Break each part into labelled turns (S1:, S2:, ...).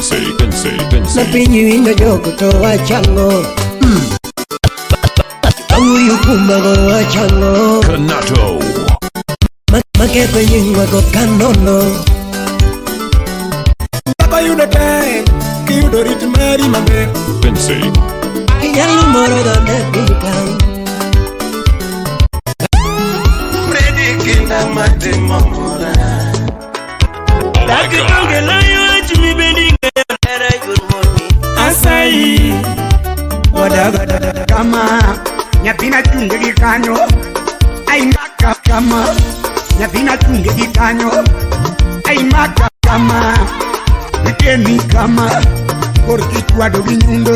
S1: Vinci, Vinci, Vinci.
S2: Na piny winjo joko to wachango. Awuoyo kumago wachango.
S1: Kanato.
S2: Maketho nyingwa go kanono.
S3: Dhako yudo tek kiyudo rit mari maber.
S1: Vinci.
S2: Inyalo moro dhode piny ka.
S3: Fredi kinda matimo mora.
S1: Oh my God.
S3: Asai wadaga
S4: Kama nyathina chunge gi kanyo, ai maka kama nyathina chunge gi kanyo, ai maka kama ikeni kama korki chwado gi nyundo.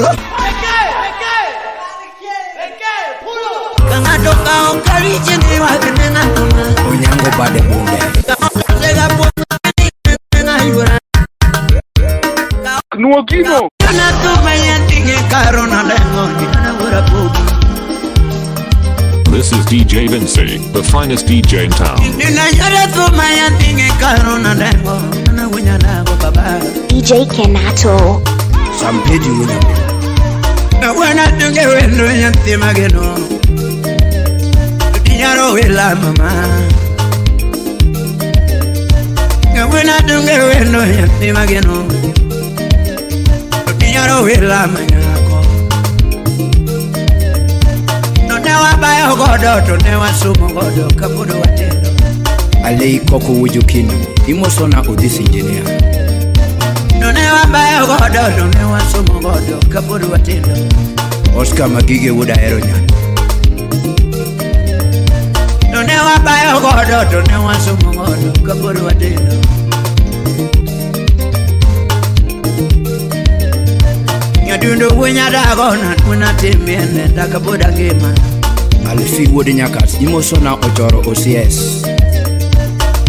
S2: Ka ng'ato kawo kariche ni wach ne ng'ato ma.
S4: Onyango bade bunde.
S2: Sega puonj ne ng'ayuora.
S5: Nuogino.
S2: Kana tuma nyathigi karo nalengo ni nawuora pogi.
S1: This is DJ Vinci, the finest DJ in town.
S2: Ninanyora thuma nyathigi karo nalengo nawunya nago baba.
S6: DJ Kenato.
S4: Sampeji wunyambe.
S2: Nawena tunge wendo nyathi mageno. Tinyaro wela mama. Nawena tunge wendo nyathi mageno. Tinyaro wela manyako. No ne wabayo godo to ne wasumo godo kapodo watindo.
S4: Alei koko wujukinu. Imosona Odhis engineer.
S2: No ne wabayo godo to ne wasumo godo kapodo watindo.
S4: Oscar Magige wuod ahero nyano.
S2: No ne wabayo godo to ne wasumo godo kapodo watindo. Nyadundo wunyadago na unatimiene takapoda ngima.
S4: Alfi wuod Nyakas. Imosona Ochoro OCS.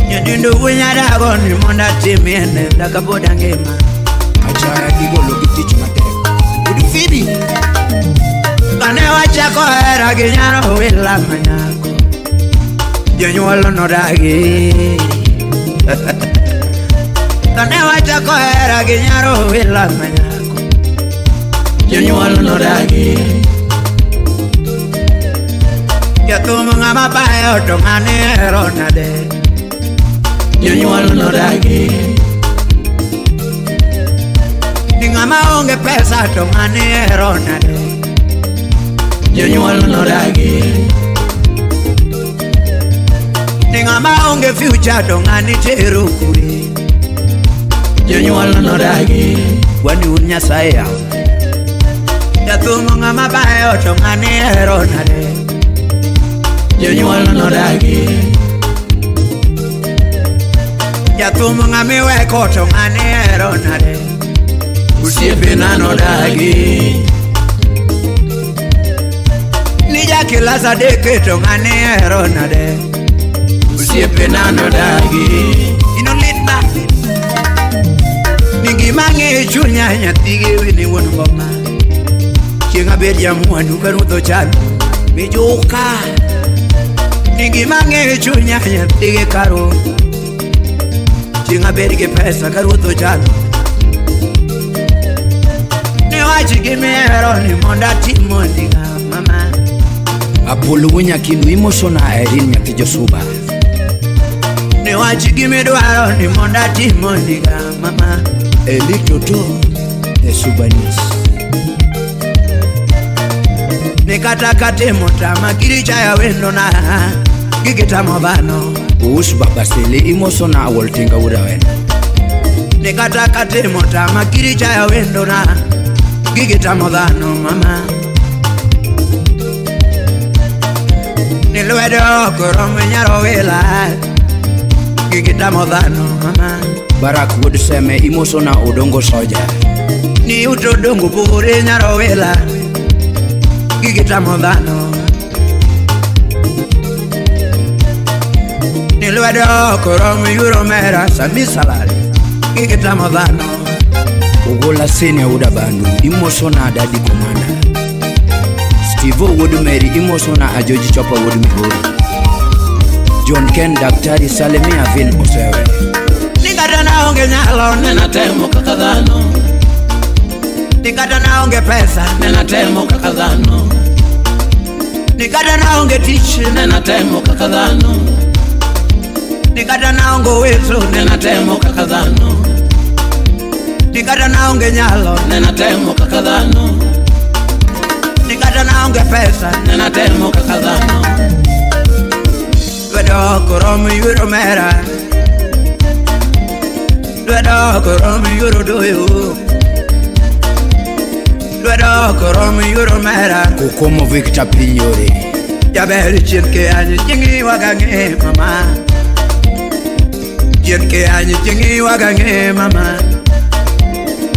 S2: Nyadundo wunyadago ni mondo atimiene takapoda ngima.
S4: Achaya gigolo gi tich matek.
S2: Wuod Fibi. Kane wachako hera gi nyaro wila manyako. Jonyuol nodagi. Kane wachako hera gi nyaro wila manyako. Jonyuol nodagi. Jathum ng'ama bayo to ng'ane hero nade. Jonyuol nodagi. Ni ng'ama onge pesa to ng'ane hero nade. Jonyuol nodagi. Ni ng'ama onge future to ng'ane tero kure. Jonyuol nodagi.
S4: Kwani un Nyasaye yawa?
S2: Jathum ng'ama bayo to ng'ane hero nade. Jonyuol nodagi. Jathum ng'ama iweko to ng'ane hero nade. Osiepena nodagi. Ni jakilas adek to ng'ane hero nade. Osiepena nodagi. Ino litna. Ni gima ng'e chunya nyathi gi wini wuon ngoma. Chieng' abed jamwandu ka ruoth ochano mijuka. Ni gima ng'e chunya nyathi gi karo. Chieng' abed gi pesa ka ruoth ochano. Ne wach gimihero ni mondo atim mondiga mama.
S4: Apolo wunyakinu imosona Irene nyathi Josuba.
S2: Ne wach gimidwaro ni mondo atim mondiga mama.
S4: Eli Toto the Subanese.
S2: Ni kata katimo tama girichaya wendona gigitamo dhano.
S4: Us Baba Sele imosona Awol Tinga wuod Awendo.
S2: Ni kata katimo tama girichaya wendona gigitamo dhano mama. Ni lwedo ok rom nyaro wila gigitamo dhano mama.
S4: Barak wuod Seme imosona Odongo Soja.
S2: Ni yuto dongo pogore nyaro wila gigitamo dhano. Ni lwedo ok rom yuro mera sami salale gigitamo dhano.
S4: Ogola Senior wuod Abandu imosona Daddy Commander. Steve wuod Mary imosona Ajoji Chopa wuod Migori. John Ken Daktari Salimia Vin Osewe.
S2: Ni kata naonge nyalo ne natemo kaka dhano. Nikata naonge pesa
S5: Nenatemo kaka dhano.
S2: Nikata naonge tich
S5: Nenatemo kaka dhano.
S2: Nikata naonge uwezo
S5: Nenatemo kaka dhano.
S2: Nikata naonge nyalo
S5: Nenatemo kaka dhano.
S2: Nikata naonge pesa
S5: Nenatemo kaka dhano.
S2: Lwedo koromo yudo mera. Lwedo koromo yudo doyo. Lwedo koromo yudo mera.
S4: Kokomo Victor Pinyore.
S2: Jaber chien ke anyi chingi wagange mama. Chien ke anyi chingi wagange mama.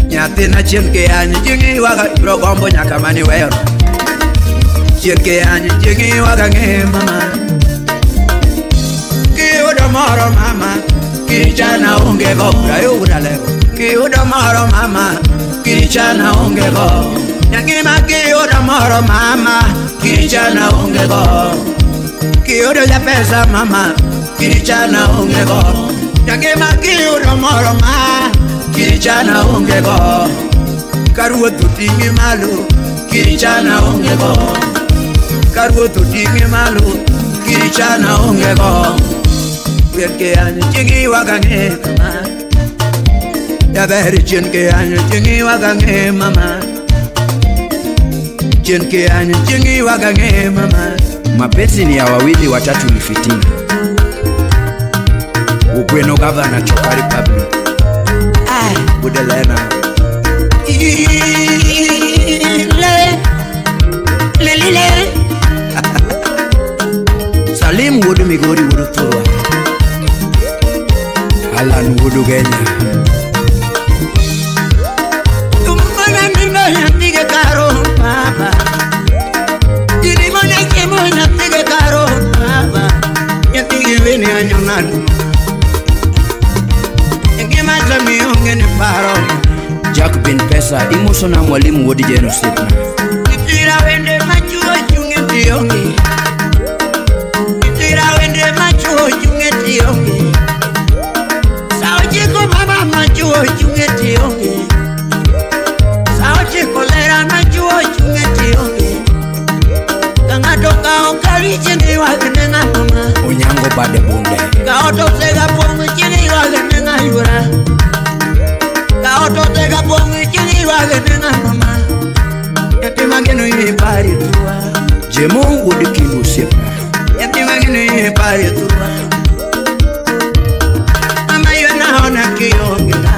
S2: Nyathina chien ke anyi chingi waga bro gombo nyaka mani weyo. Chien ke anyi chingi wagange mama. Kiyudo moro mama, kichana onge go, rayuda lego. Kiyudo moro mama, kichana onge go. Nyangima kiyudo moro mama, kichana onge go. Kiyudo ja pesa mama, kichana onge go. Nyangima kiyudo moro ma, kichana onge go. Karuoth oting'i malo, kichana onge go. Karuoth oting'i malo, kichana onge go. Chien ke anyi chingi wagange mama. Jaber chien ke anyi chingi wagange mama. Chien ke anyi chingi wagange mama.
S4: Mapenzi ni ya wawili, watatu ni fitina. Ugweno gavana Choka Republic.
S2: Ah,
S4: Budelena.
S2: Ile le le le.
S4: Salim wuod Migori wuod Thurwa. Alan wuod Ugenya.
S2: Tumana nina nyathige karo mama. Jini mana chiemo nyathige karo mama. Nyathige wene anyonano. Ngima tami onge ni paro.
S4: Jack bin Pesa imoso na mwalimu wuod Jeno osiepna.
S2: Nitira wende machuo chunge tionge. Nitira wende machuo chunge tionge. Sao chiko mama machuo chunge tionge. Sao chiko lera machuo chunge tionge. Ka ng'ato kao kari chini wag ne ng'a mama.
S4: Onyango bade bunde.
S2: Ka oto sega pong chini wag ne ng'a yura. Ka oto sega pong chini wag ne ng'a mama. Nyathi mageno ye pari tua.
S4: Jemo wuod Kindu osiepna.
S2: Nyathi mageno ye pari tua. Mama yona ona kionge na.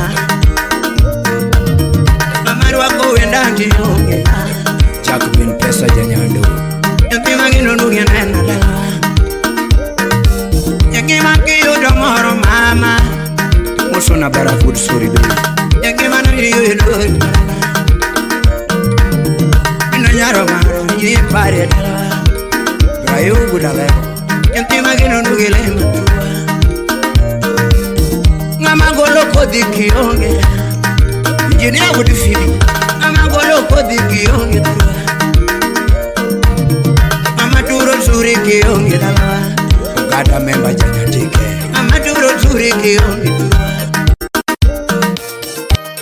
S2: Mama rwako wenda kionge na.
S4: Jack bin Pesa janyando.
S2: Nyathi mageno nuge nena dala. Nyathi makiyudo moro mama.
S4: Moso na bara wuod Sori be.
S2: Nyathi mano yudo Ino nyaro maro ye pari dala.
S4: Brayo wuod Alego.
S2: Nyathi mageno nuge lemo tua. Ng'ama golo kodhi kionge.
S4: Injinia wuod Fidi.
S2: Ng'ama golo kodhi kionge tua. Ng'ama turo suri kionge dala.
S4: Ogada memba janyatike.
S2: Ng'ama turo suri kionge tua.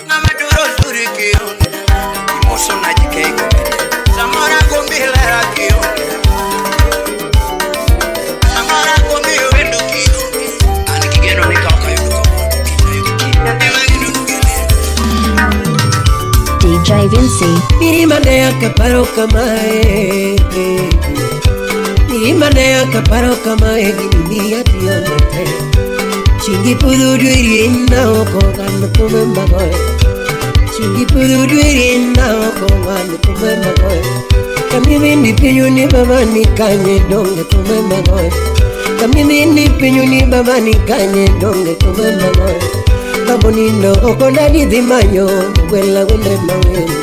S2: Ng'ama turo suri kionge dala.
S4: Imoso na jikei komende.
S2: Samora gombi lera kionge dala. Samora gombi wendo kionge.
S4: An kigeno ni ka ok ayudo kamoro to kiny ayud kiny.
S2: Nyathi mageno nuge lemo.
S6: DJ Vinci.
S7: Milima ne akaparo kamae. Milima ne akaparo kamae. Gini atiyo matek. Chingi pudhu irienda oko gano kume magoe. Chingi pudhu irienda oko gano kume magoe. Kamimi pinyu ni baba ni kanye donge kume magoe. Kamimi ni pinyu ni baba ni kanye donge kume magoe. Mambo nindo oko dadi dhi manyo gwela wende mang'eny.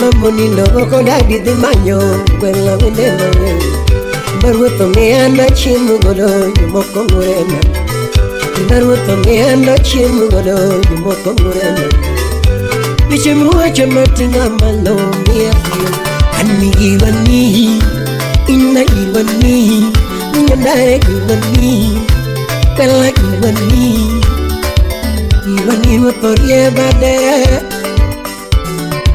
S7: Mambo nindo oko dadi dhi manyo gwela wende mang'eny. Baruoth omiya nachiemo godo jomoko ng'urena. Baruoth omiya nachiemo godo jomoko ng'urena. Weche muwacho noting'a malo miya piyo. An giwani, ina giwani, nyandare giwani, kwela giwani. Giwani ruoth orie bade.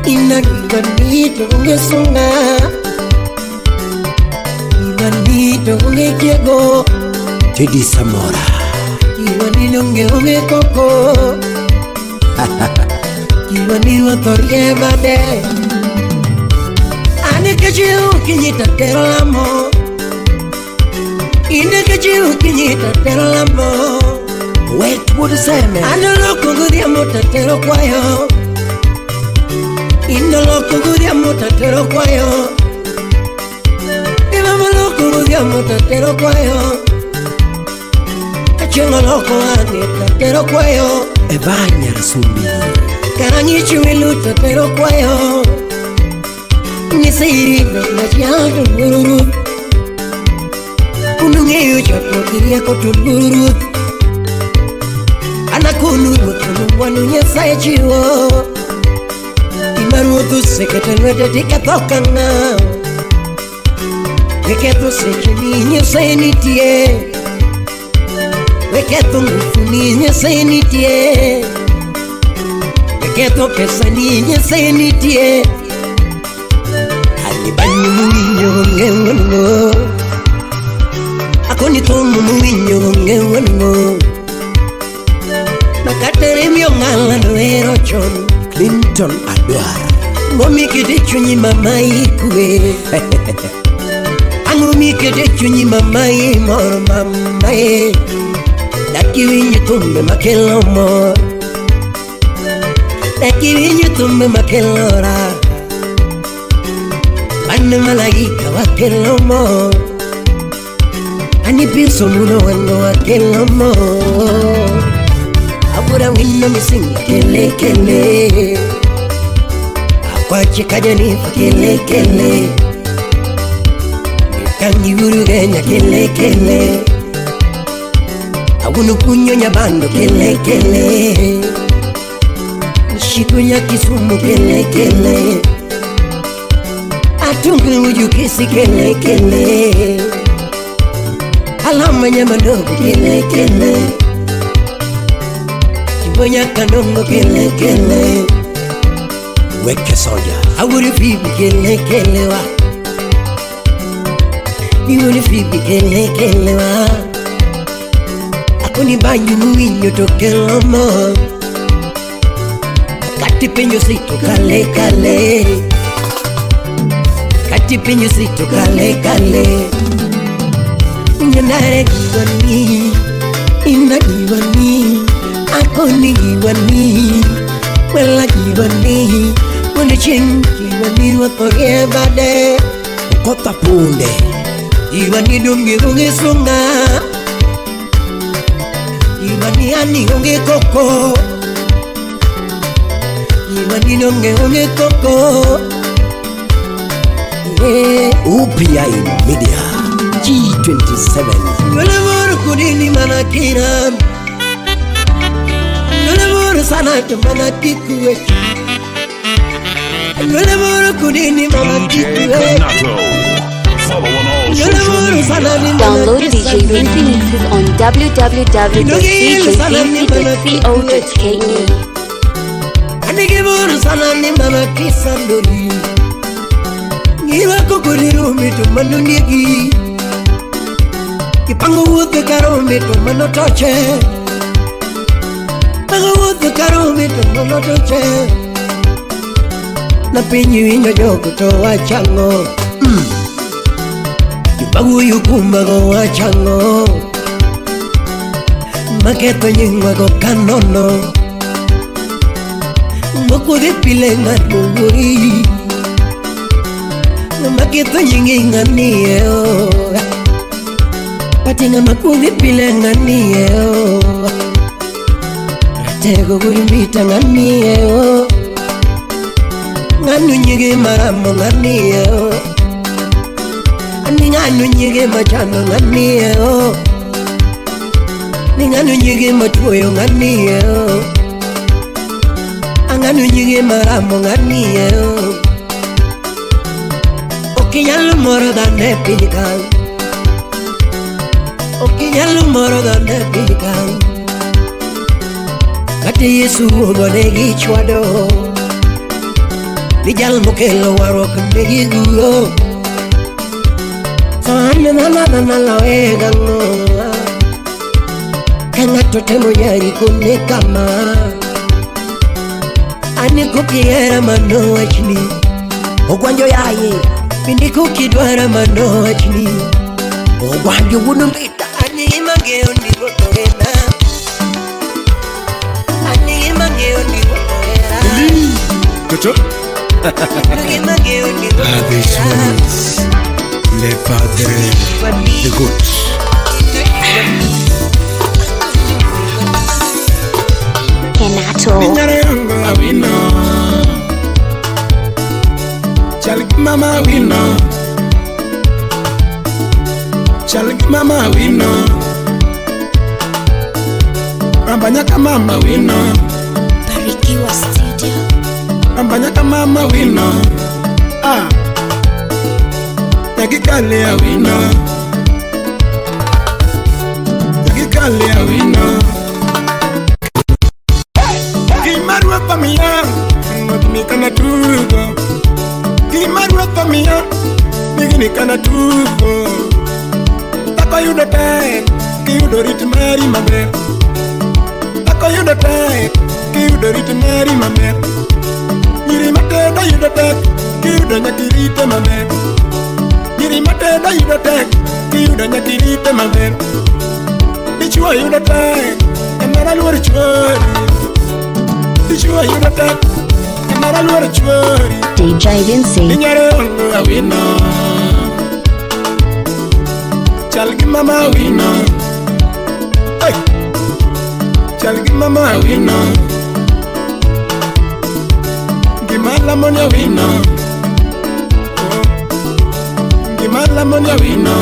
S7: Ina giwani to onge sunga. Giwani to onge kiego.
S2: Teddy Samora.
S7: Giwani donge onge koko. Giwani ruoth orie bade. An nikech okinyi tatero lamo. In nikech okinyi tatero lamo.
S2: Wet wuod Seme.
S7: An oloko godhiambo tatero kwayo. In oloko godhiambo tatero kwayo. Imama oloko godhiambo tatero kwayo. Achieng' oloko wang'e tatero kwayo.
S2: Eva Nyar Sumbi.
S7: Karang'ich welo tatero kwayo. Nisiri machial to luoro ruoth. Un ung'eyo chokruok gi rieko to luoro ruoth. An akonu ruoth kuom mwandu Nyasaye chiwo. Gima ruoth oseketo e lwete tiketho ka ng'a. Weketho secheni Nyasaye nitie. Weketho ngufuni Nyasaye nitie. Weketho pesani Nyasaye nitie. Ani banyu muwinjo onge wuon-go. Akoni thum muwinjo onge wuon-go. Makatere miong'ala nohero chon.
S2: Clinton Adwar.
S7: Ang'o mikete chunyi mama ikwe. Ang'o mikete chunyi mama imor mama e. Dak iwinj thumbe makelo mor. Dak iwinj thumbe makelo raha. An malaika wakelo mor. Ani piso muno wango wakelo mor. Abura wino misinga kele kele. Akwache kajani kele kele. Kangi urugenya kele kele. Awuno kunyo nyabando kele kele. Nshikunya Kisumu kele kele. Atunge ujukisi kele kele. Alama nyama ndogo kele kele. Kibonya kanongo kele kele.
S2: Weke soja.
S7: Awuri fibi kele kele wa. Iwuri fibi kele kele wa. Akoni banyu muwinyo to kelo mor. Kati penjo sito kale kale. Kati penjo sito kale kale. Nyanare giwani. Ina giwani. Akoni giwani. Wela giwani. Wende chieng' giwani ruoth orie bade.
S2: Okotha punde.
S7: Giwani donge onge sunga. Giwani ani onge koko. Giwani donge onge koko.
S2: UPI Media G27.
S7: Nywele moro kudini mana kiram. Nywele moro sana to mana kikwe. Nywele moro kudini mana
S1: DJ
S7: kikwe.
S1: Kanato. Follow on all
S7: Nywele
S1: social
S7: moro sana
S1: media.
S7: ni mana
S6: Download DJ
S7: kisanduri.
S6: Vinci mixes on www.djvinci.co.ke.
S7: Anige moro sana ni mana kisanduri. Girwako kodi rombe to mano negi. Kipango wuoth ka rombe to mano toche. Pango wuoth ka rombe to mano toche. Na piny winjo jogo to wachang'o. Jomawuoyo kuomago wachang'o. Maketho nyingwago kanono. Mokwodhe pile ng'ato wuori. Maketho nyingi ng'anie o. Pati ng'ama kwodhe pile ng'anie o. Ratego gurmita ng'anie o. Ng'ano nyige maramo ng'anie o. Ani ng'ano nyige machano ng'anie o. Ni ng'ano nyige machuoyo ng'anie o. Ang'ano nyige maramo ng'anie o. Ok inyal moro dhano e piny ka. Ok inyal moro dhano e piny ka. Kata Yesu wuondwa ne gichwado. Ni jal mokelo warruok ne ji guro. To an dhano dhana loye gang'o. Ka ng'ato temo nyari kone kama. An kokihera mano wachni. Ogwanjo yaye. Bende kokidwara mano wachni. Ogwanjo wuon mbita. An gima ng'eyo ni ruoth ohera. An gima ng'eyo ni ruoth ohera.
S3: Toto.
S7: An gima ng'eyo ni ruoth
S3: Ah, this
S7: ohera.
S3: one is Le Padre, the Goat.
S6: Kenato.
S3: Ninyare yangu awino. Chal gi mama awino. Chal gi mama awino. Ramba nyaka mama awino.
S6: Barikiwa Studio.
S3: Ramba nyaka mama awino. Ah. Nyakikale awino. Nyakikale awino. Gima ruoth omiya, ruoth mikana tugo. Gima ruoth omiya, migni kana tugo. Dhako yudo tek, kiyudo rit mari maber. Dhako yudo tek, kiyudo rit mari maber. Nyiri matedo yudo tek, kiyudo nyaka irite maber. Nyiri matedo yudo tek, kiyudo nyaka irite maber. Dichuo yudo tek, emera luor chuori. Dichuo yudo tek, emera luor chuori.
S6: DJ Vinci.
S3: Inyare ongo awino. Chal gi mama awino. Hey! Chal gi mama awino. Gima lamo ni awino. Oh. Gima lamo ni awino.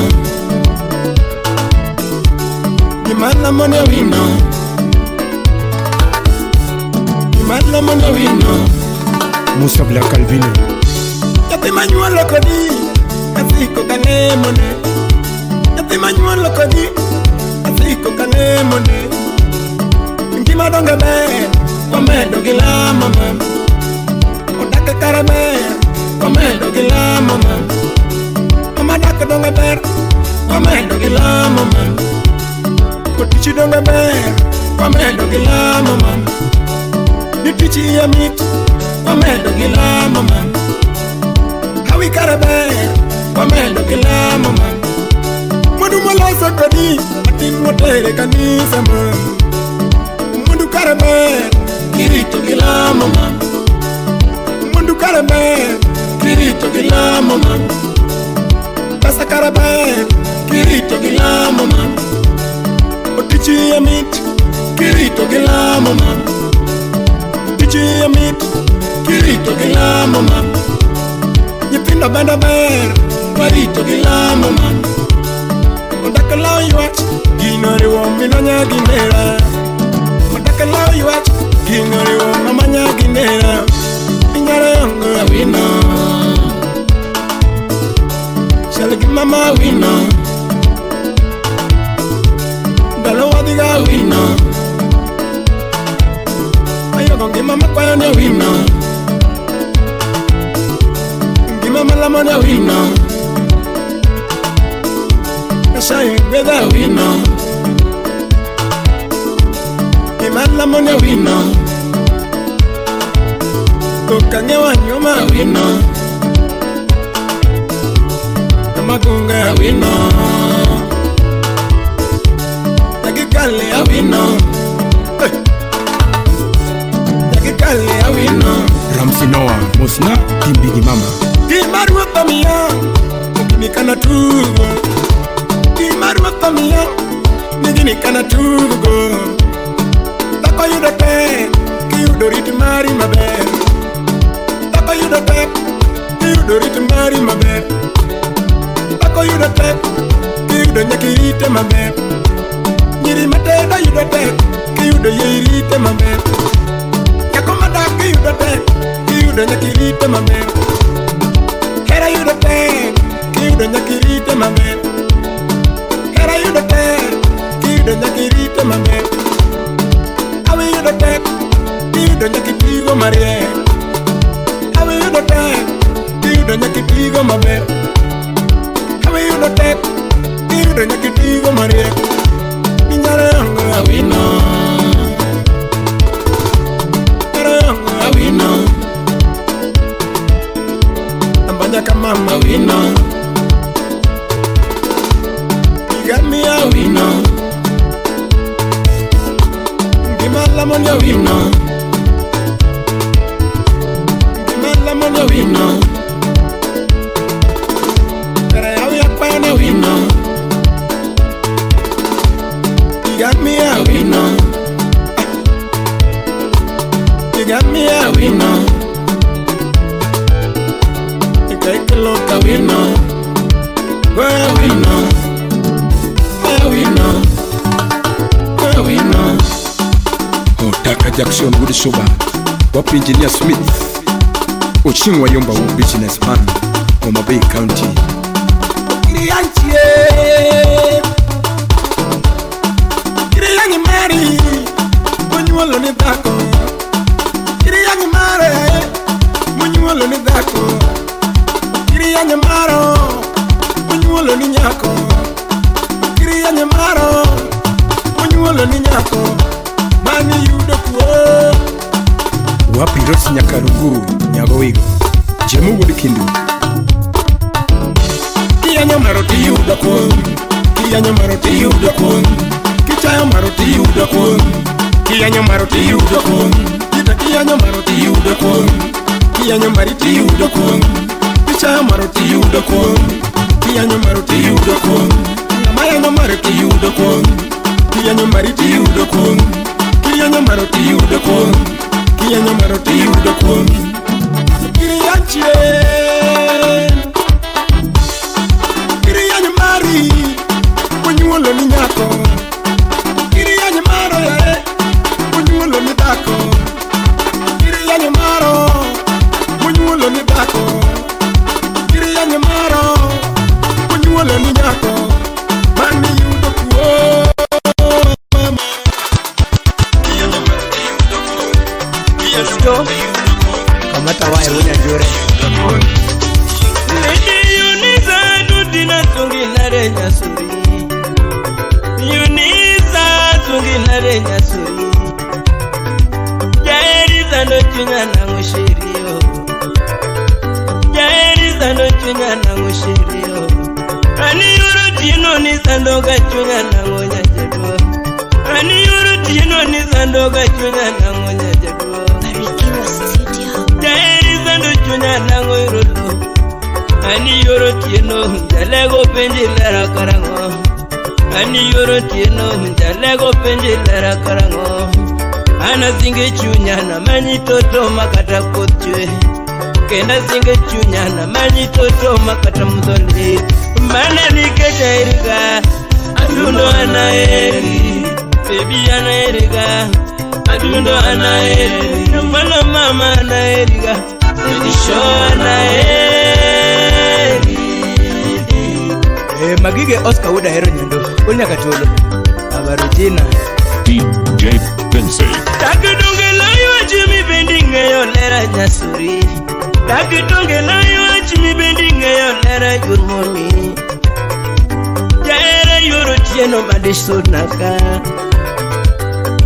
S3: Gima lamo ni awino. Gima lamo ni awino.
S4: Musa Black Albino.
S3: Nyathi manyuolo kodi, asiko kalemone. Nyathi manyuolo kodi, asiko kalemone. Ngima donge ber, wamedo gi lamo ma. Odak kare ber, wamedo gi lamo ma. Mama dak donge ber, wamedo gi lamo ma. Otich donge ber, wamedo gi lamo ma. Ni tich iye mit, wamedo gi lamo ma. Hawi kare ber, wamedo gi lamo ma. Mwandu moloso kodi, ating'o tere kanisa ma. Mwandu kare ber, kirito gi lamo ma. Mwandu kare ber, kirito gi lamo ma. Pesa kare ber, kirito gi lamo ma. Otich iye mit, kirito gi lamo ma. Tich iye mit, kirito gi lamo ma. Nyithindo bende ber, warito gi lamo ma. Odak law ywak, gino riwo minwa nyagi nera. Odak law ywak, gino riwo mama nyagi nera. Inyare ongo awino. Chal gi mama awino. Ndalo wadhi ga awino. Ayogo ngima makwayo ni awino. Ngima malamo ni awino. Nyasaye gwedha awino. Gima lamo ni awino. Tok ang'eyo anyuoma awino. Kamagunga awino. Nyakikale awino. Hey! Nyakikale awino.
S4: Ramsi Noah, Musna, Timbigi Mama.
S3: Gima ruoth omiya, gini kana tugo. Gima ruoth omiya, ni gini kana tugo. Dhako yudo tek, kiyudo rit mari maber. Dhako yudo tek, kiyudo rit mari maber. Dhako yudo tek, kiyudo nyaka irite maber. Nyiri matedo yudo tek, kiyudo yie irite maber. Nyako madak yudo tek, kiyudo nyaka irite maber. Hera yudo tek, kiyudo nyaka irite maber. Hera yudo tek, kiyudo nyaka irite maber. Awi yudo tek, kiyudo nyaka itigo mariek. Awi yudo tek, tiyudo nyaka itigo maber. Hawi yudo tek, tiyudo nyaka itigo mariek. Inyalo yango
S5: Awino,
S3: nyalo yango
S5: Awino,
S3: Ambanya kama mama
S5: Awino,
S3: Igamia
S5: Awino,
S3: Ngima lamoni
S5: Awino,
S3: Ngima lamoni
S5: Awino,
S3: Pero yawi akwena
S5: Awino,
S3: Igamia
S5: Awino,
S3: Igamia
S5: Awino,
S3: Ikaikelo
S5: Awino, Awino, Awino, Awino.
S8: Otaka Jackson Wood Suba, Wapi Engineer Smith, Ochieng Wayomba wu businessman, Homa Bay County.
S3: Kirianchie Kirianyi mari Munyuolo ni dhako Kirianyi mare Munyuolo ni dhako Kirianyi maro Munyuolo ni nyako Kirianyi maro Munyuolo ni nyako Mani yudo kuo
S8: Wapi Rose Nyakaruguru, Nyagowigo, Jemu Wuod Kindu,
S3: Kiyanyo maro tiyudo kuong Kiyanyo maro tiyudo kuong Kichayo maro tiyudo kuong Kiyanyo maro tiyudo kuong Kita kiyanyo maro tiyudo kuong Kiyanyo mari tiyudo kuong Kichayo maro tiyudo kuong Kiyanyo maro tiyudo kuong Ng'ama yanyo maro tiyudo kuong Kiyanyo mari tiyudo kuong Kiyanyo maro tiyudo kuong Kiyanyo maro tiyudo kuong Kiriyanchien Kiriyanyo mari Onyuolo ni nyako Kiriyanyo maro yae Onyuolo ni dhako Kiriyanyo maro Onyuolo ni dhako Kiriyanyo maro Onyuolo ni nyako Mani yudo kuo mama Kiyanyo maro tiyudo kuo Kiyanyo maro tiyudo kuo
S2: Kamata waya wunya jure.
S9: Yunisa dudina tunginare nyasuri. Yunisa tunginare nyasuri. Jaeri zano chunya nango shirio. Jaeri zano chunya nango shirio. Ani yoro tino ni sandoga chunya nango nyajaduo. Ani yoro tino ni sandoga chunya nango nyajaduo.
S6: Barikiwa Studio.
S9: Jaeri zano chunya nango irodo. Ani yoro tieno jalego penji lera karango. Ani yoro tieno jalego penji lera karango. Ana singe chunya na manyi toto makata kochwe. Kenda singe chunya na manyi toto makata mudoli. Mana nikecha erika adundo anaeri. Baby anaerika adundo anaeri. Mana mama anaerika Edisho anaeri.
S2: Magige Oscar Wuda hero nyando. Unya katolo. Baba Regina.
S1: DJ Vinci.
S9: Takidonge layo chimi bendi ngeyo lera nyasuri. Takidonge layo chimi bendi ngeyo lera yurmoni. Jaere yoro tieno madisunaka.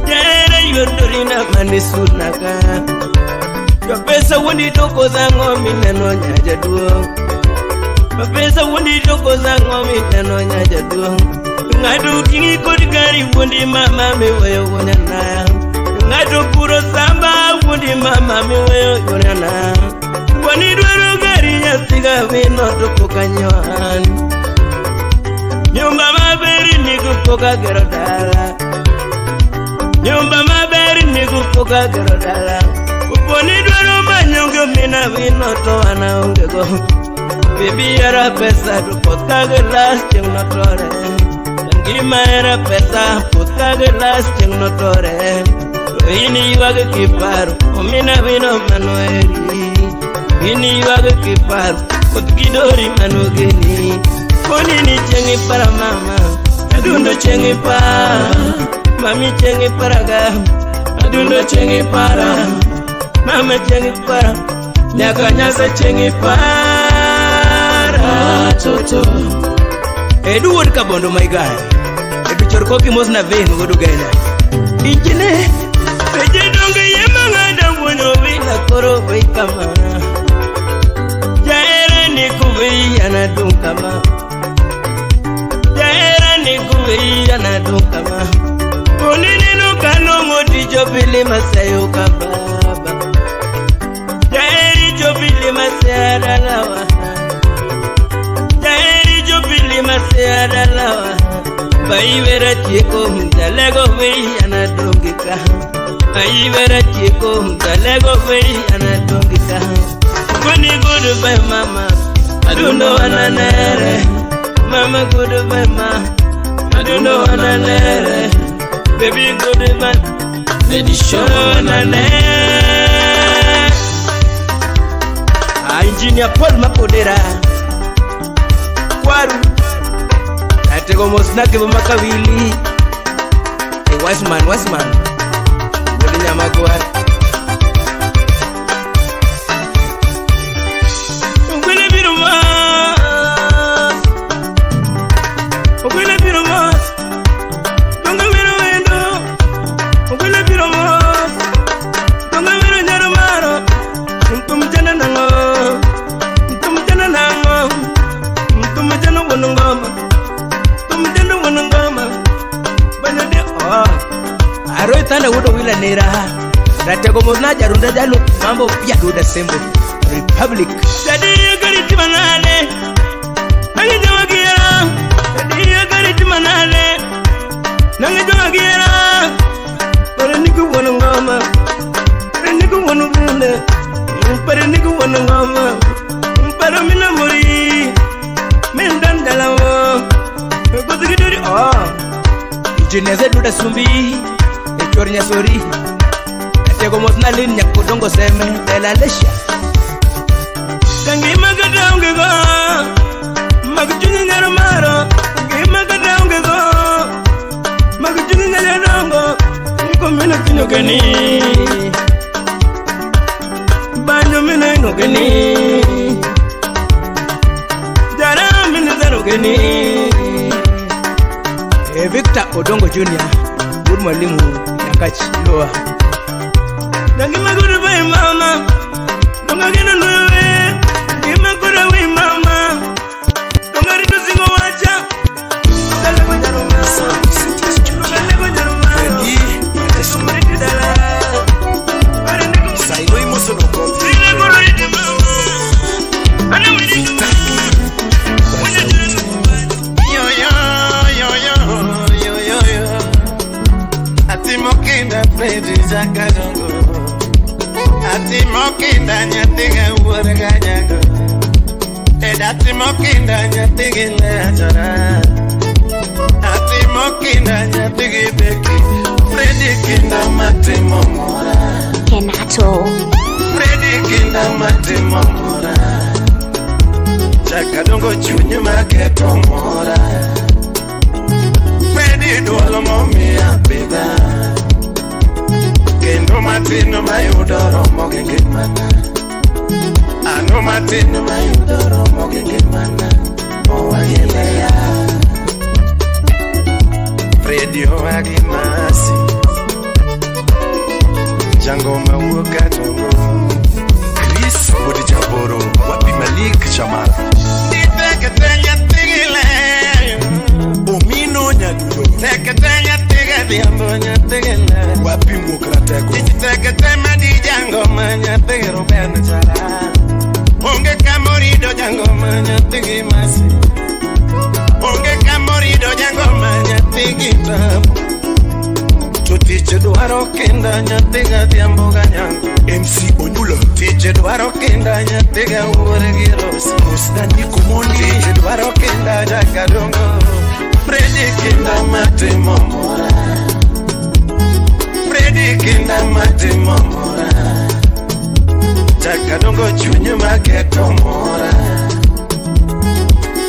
S9: Jaere yordorina manisunaka. Jopesa wundi toko zango mineno nyajaduong'. Jopesa wundi toko zango mineno nyajaduong'. Ng'ato ting'i kod gari wuondi mama miweyo wuonana. Ng'ato puro samba wuondi mama miweyo yorana. Kwani dwaro gari nyathiga wino to pok anyoan. Nyumba maber nigo pok agero dala. Nyumba maber nigo pok agero dala. Uponi dwaro manyonge mina wino to an aonge go. Bibi era pesa to poth ka gilas chieng' notore. Ngima era pesa poth ka gilas chieng' notore. To in ywag kiparo omina wino manoeri. In ywag kiparo koth gidori manogeni. Koni ni chieng' ipara mama adundo chieng' ipara. Mami chieng' iparaga adundo chieng' ipara. Mama chieng' ipara Nyaka nyasa chieng' ipara Toto Edu wuod Kabondo my guy Edu chor koki mos na ven wuod Ugenya Injine Seche donge yema ng'ada wuonyo wila koro wei kama Jaera ni kuwei anadung kama Jaera ni kuwei anadung kama Onineno kanong'o tijo pile masayo ka baba Jaeri jobili masaya dalawa Jaeri jobili masaya dalawa Baiwera chieko mtalego wei anadongika Baiwera chieko mtalego wei anadongika Kuni goodbye mama Adundo wananere Mama goodbye ma Adundo wananere Baby goodbye Lady show wananere Engineer Paul Makodera Kwaru Atego mosnake makawili E Wiseman Wiseman Wodi Nyamagwar Ogwele biro mas Ogwele biro mas Donga wero wendo Ogwele biro mas Donga wero nyaro maro Mtum jana nango Mtum jana nango Mtum jana wonongoma Mtum jana wonongoma Banyode oh Aroi tanda wudo wila nera Ratego mosna jarunda jalu Mambo pia duda sembo Republic Tadi gari timanale Nange jawagira Tadi gari timanale Nange jawagira Pare niku wonongoma Pare niku wonongunda Pare niku wonongoma Pare mina muri Mendan dalawo Gozigidori oh Injineze duda sumbi Echor nyasori Atego mosna lin nyakodongo seme Dela lesha Tangi magada ongego Magujungi nyaro maro Tangi magada ongego Magujungi nyaro dongo Niko mina kinogeni Banyo mina inogeni Jara mina zarogeni E Victor Odongo Jr. Good mwalimu Nyakachi Loa Tangi magudu bai mama Donga gena nuwe Gima kura we mama Donga rito singo wacha Donga lego nyaro maro Donga lego nyaro maro Donga rito dala
S3: Sairo imoso no kofi
S9: Sile kuro ite mama Ana wili
S3: Yo yo yo yo yo yo yo Atimo kinda Freddy Jakadongo Atimo kinda nyathiga wuor ganyago Atimo kinda nyathigi lechora Atimo kinda nyathigi beki Freddy kinda matimo mora
S6: Kenato
S3: Freddy kinda matimo mora Jakadongo chuny maketo mora Freddy dwalo momiya pidha Kendo matino mayudo romo gi ngimana Ano matino mayudo romo gi ngimana Owagileya Freddy owagi masi Jangoma wuok Kadongo
S8: Chris wuod Jaboro wapi Malik Jamal
S3: Tekete nyathigi le
S8: Omino Nyadundo
S3: Tekete nyathigi adhiambo nyathigi le
S8: Wapi muok ratego
S3: Tekete madi jangoma nyathigi Ruben Chala Onge kamorido jangoma nyathigi masi Onge kamorido jangoma nyathigi tabu To tich dwaro kinda nyathigi adhiambo ganyango
S8: MC Onyulo
S3: Tich dwaro kinda nyathiga wuor gi Rosi
S8: Osna Niko Mondi
S3: Tich dwaro kinda Jakadongo Freddy kinda matimo mora Freddy kinda matimo mora Jakadongo chuny maketo mora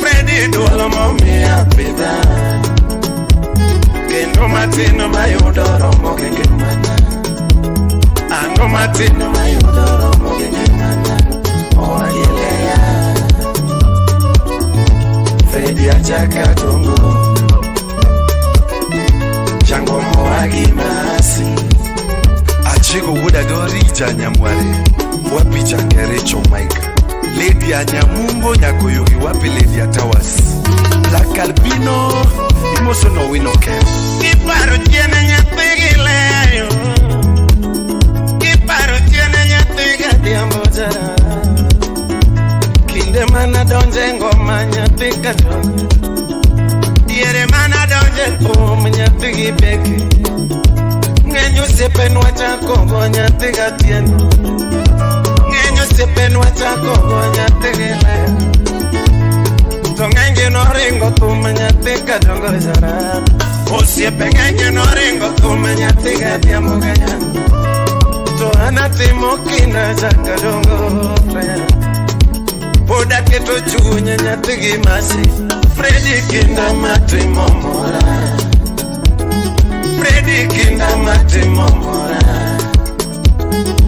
S3: Freddy dwalo momiya pidha Kendo matino mayudo romo gi ngimana Ano matino mayudo romo gi ngimana Jakadongo Jangomo Agimasi
S10: Achiko wuoda Dorija Nyamware wapi Jakerecho Mike Lady Anyamumbo Nyakoyogi wapi Lady Atawas Black Albino Imoso no wino kem
S3: Kiparo chiene nyathi gi leyo Kiparo chiene nyathi gadhiambo jara Kinde mana donje ngoma nyathi kadongo Diere mana donje thum nyathi gi beki Ng'eny osiepenwa chakogo nyathi gatieno Ng'eny osiepenwa chakogo nyathi gi leyo To ng'enygi noringo thum nyathi kadongo jara Osiepe ng'enygi noringo thum nyathi gadhiambo ganyano To an atimo kinda jakadongo Fred Pod aketo chunya nyathi gi masi Fredi kinda matimo mora Fredi kinda matimo mora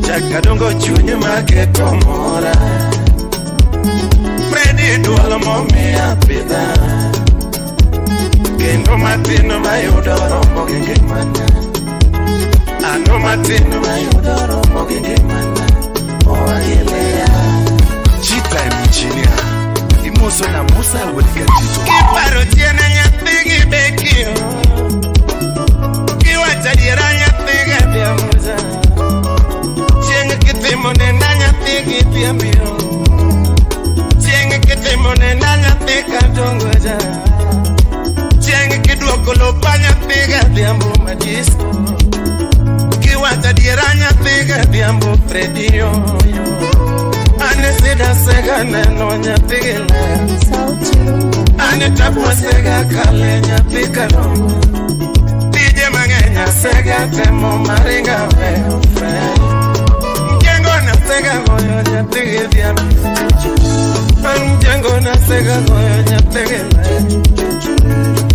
S3: Jakadongo chuny maketo mora Fredi duol momiya pidha Kendo matin mayudo romo gi ngimana Ano matin mayudo romo gi ngimana Oagileya
S10: G-Time Engineer Imoso na Musa wuod Gatito
S3: Kiparo chiene nyathi gi bekio Kiwacho adiera nyathi gadhiambo ja Chieng' kitimo nenda nyathi gi piambio Chieng' kitimo nenda nyathi kadongo ja Chieng' kiduoko lopa nyathi gadhiambo madisko Kiwacho adiera nyathi gadhiambo Fredio Ane sida sega neno nyathi gi ler Ane tabu asega kale nyathi kadongo Tije mang'eny asega temo maringa weyo Fred Mjengo nasega goyo nyathi gi dhiambo Mjengo nasega goyo nyathi gi ler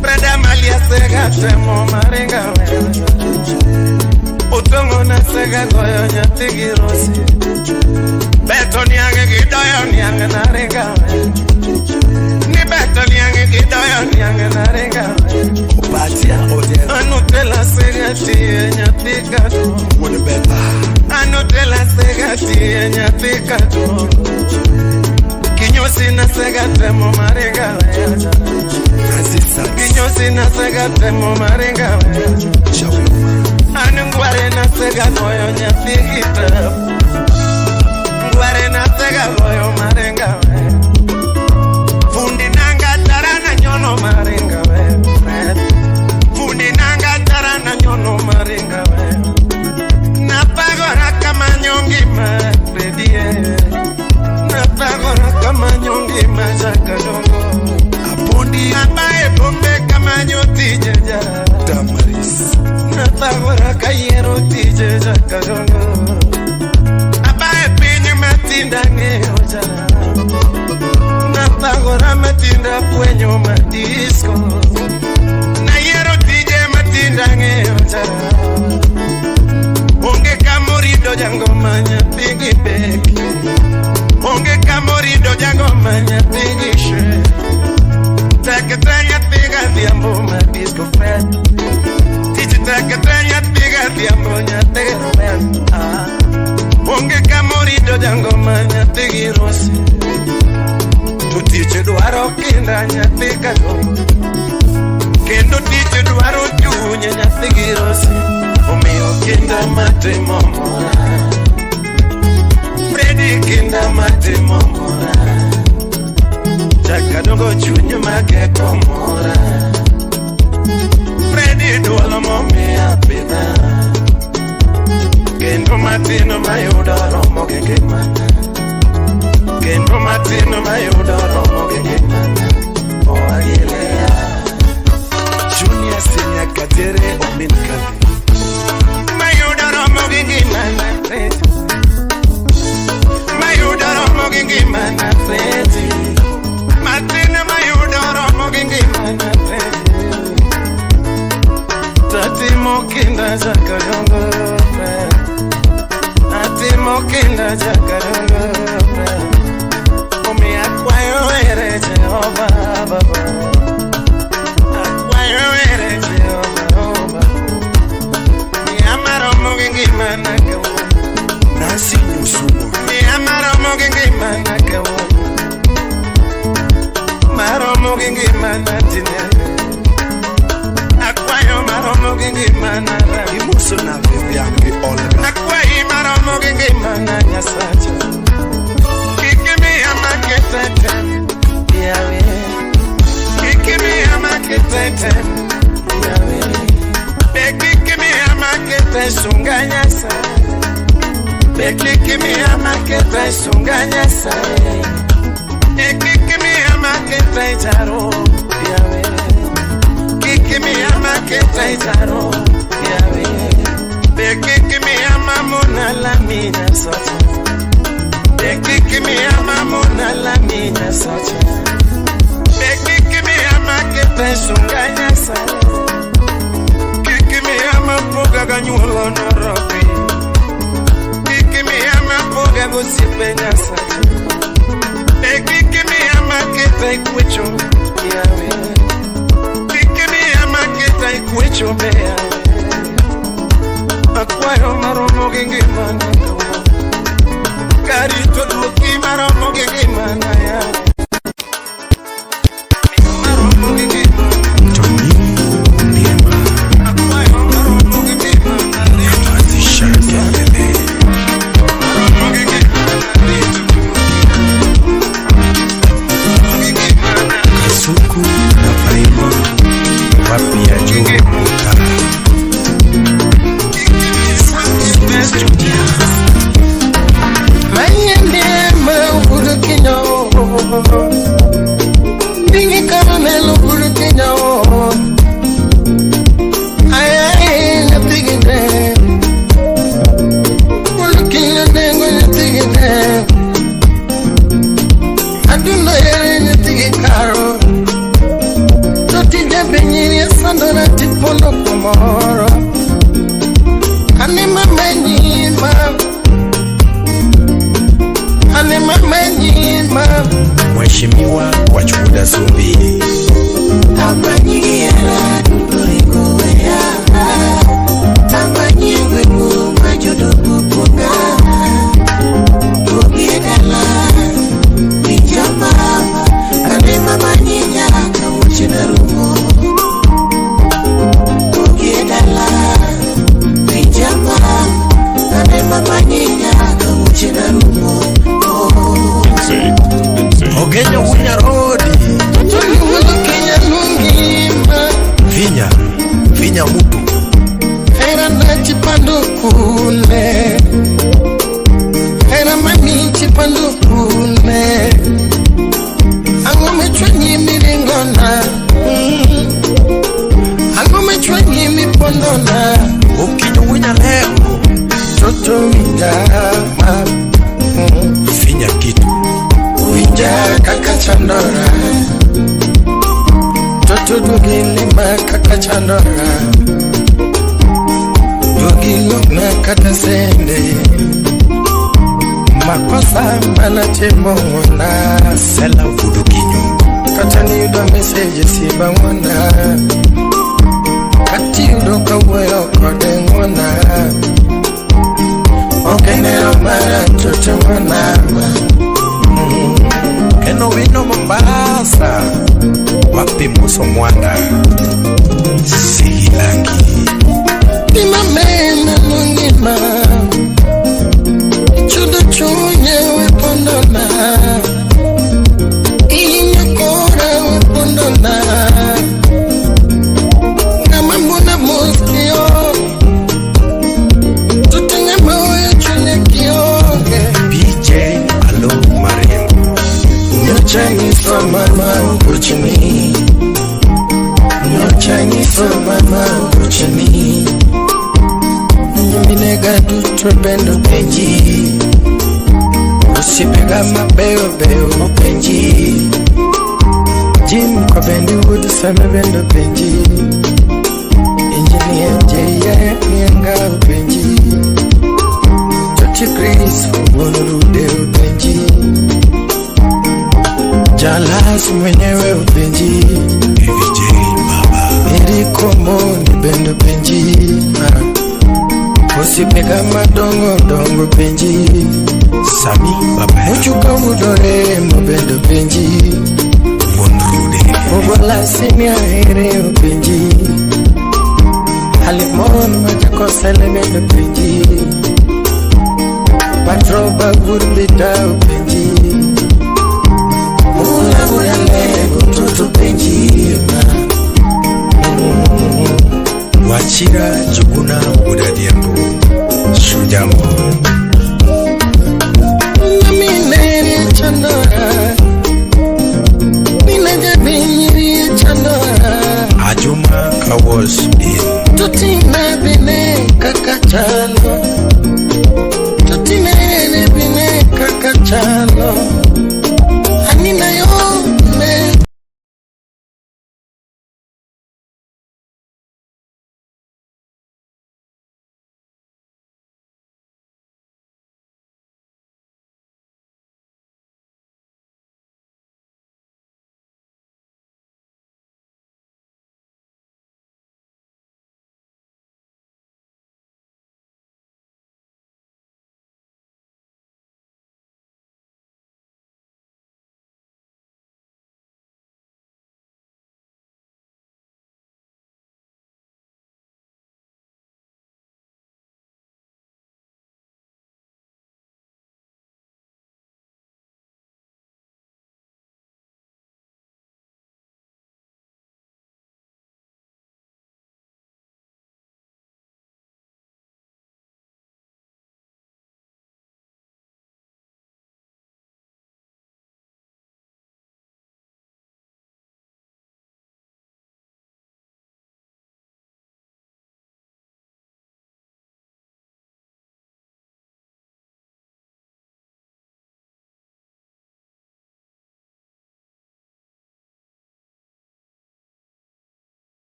S3: Fred Amali asega temo maringa weyo Otongo nasega goyo nyathi gi Rosi Beto niange gi doyo niange naringa weyo Ni beto niange gi doyo niange naringa weyo
S10: Obadia Odero
S3: Anutela sega tiye nyathi kadongo
S10: Wuod Betha
S3: Anutela sega tiye nyathi kadongo Kinyosi nasega temo maringa weyo
S10: Francis Sachs
S3: Kinyosi nasega temo maringa weyo
S10: Chawima
S3: Anu ngware nasega goyo nyathi gitap Ngware nasega goyo maringa weyo Fundi nanga tarana nyono maringa weyo Fundi nanga tarana nyono maringa weyo Napagora kama nyongi ma Fredie Napagora kama nyongi ma Jakadongo
S10: Apondi
S3: Abae bombe kama nyotije ja
S10: Damaris
S3: Nathagora kayiero tije Jakadongo Abae piny matinda ng'eyo ja Nathagora matinda fwenyo madisko Nayiero tije matinda ng'eyo ja Onge kamorido jangoma nyathi gi beki Onge kamorido jangoma nyathi gi she Tek te nyathi gadhiambo madisko Fred Tich tek te nyathi gadhiambo nyathi Fred Onge kamorido jangoma nyathi gi Rosi To tich dwaro kinda nyathi kadongo Kendo tich dwaro chuny nyathi gi Rosi Omiyo kinda matimo mora Fredi kinda matimo mora Jakadongo chuny maketo mora Fredi duol momiya pidha Kendo matin mayudo romo gi ngimana Kendo matin mayudo romo gi ngimana Oagileya
S10: Junior Senior Kadere Omin Kabi
S3: Mayudo romo gi ngimana Fredi Mayudo romo gi ngimana Fredi Matin mayudo romo gi ngimana Fredi Tatimo kinda Jakadongo Fred Atimo kinda
S10: tinende. Akwayo maromo gi ngimana. Imuso na Vivian gi Olga.
S3: Akwayi maromo gi ngimana Nyasacha. Kik imiya makete tem, yawe. Kik imiya makete tem, yawe. Be kik imiya makete sunga Nyasaye. Be kik imiya makete sunga Nyasaye. E kik imiya makete jaro, yawe. Kik imiya makete jaro, yawe. Be kik imiya mamona lami Nyasacha. Be kik imiya mamona lami Nyasacha. Be kik imiya makete sunga Nyasaye. Kik imiya mapoga ganyuolo norobi. Kik imiya mapoga gosiepe Nyasacha. Be kik imiya makete kwecho, yawe. Kik imiya makete kwecho be yawe. Akwayo maromo gi ngimana kawuono. Karito duoki maromo gi ngimana yawe. Maromo gi ngimana. Akwayo maromo gi ngimana.
S10: Nyamazisha kelele.
S3: Maromo gi ngimana.
S10: Kasuku na Paimo. Wapi ya juu Mutara. Mheshimiwa Wachuda Zumbi. Ogenyo Wunya Rodi. Vinya, Vinya Mutu.
S3: Era na chipandukule. Era mami chipandukule. Angome chwenyi miringona. Angome chwenyi mipondona.
S10: Okinyo Wunya Leo.
S3: Toto winja ma.
S10: Finya kitu.
S3: Winja kaka chandora. Toto dugi lima kaka chandora. Dugi lokna kata sende. Makosa manatimo ng'wona.
S10: Sela Vudukinyo.
S3: Kata niyudo message siba ng'wona. Kati yudo kawuoyo kode ng'wona. Ok en hero mara toto ng'wona.
S10: Keno wino Mombasa. Wapi Muso Mwanda. Sihilangi.
S3: Imamena nungima. Chudo chunye wepondona. Inya kora wepondona. Ngama muna muskio. Tutenga moyo chunye kionge.
S10: PJ Alo Marengo.
S3: Nyocha nyiso mama ugochni. Nyocha nyiso mama ugochni. Nyiminega duto bendo penji. Osipega mabeyo beyo penji. Jim kwa bendi wuod seme bendo penji. Engineer J.A. Mienga penji. Toti Chris wuon Rude upenji. Jalas mwenyewe upenji.
S10: AVJ Baba.
S3: Eriko Mondi bendo penji. Osipega madongo dongo penji.
S10: Sami Baba.
S3: Ochuka udore mo bendo penji.
S10: Wuon Rude.
S3: Ogola
S11: Mdalasini ahere openji Alimon majakosele bende openji Patroba gurbita openji Mula gurale gututu penji
S10: Wachira Chukuna Udadiambo Shujambo
S11: Naminere chandora Nina chandora
S10: Ajuma Kawas in
S11: Tutina bine kakachalo Tutina bine kakachalo Anina yo ne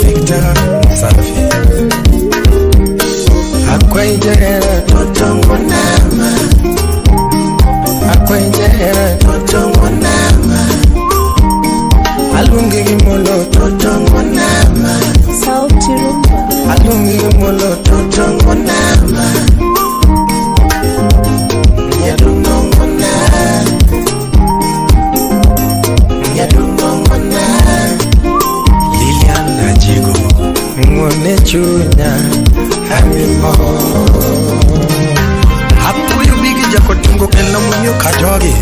S10: Victor Safi
S11: Akwenjera totongonama Akwenjera totongonama Alungi gimolo totongonama
S6: Sauti Rumba
S11: Alungi gimolo totongonama Nyadunongona Nyadunongona
S10: Lilian Najigo
S11: Ngone chunya Hamimo
S10: Apuyo bigi jakotungo kendo munyo kajogi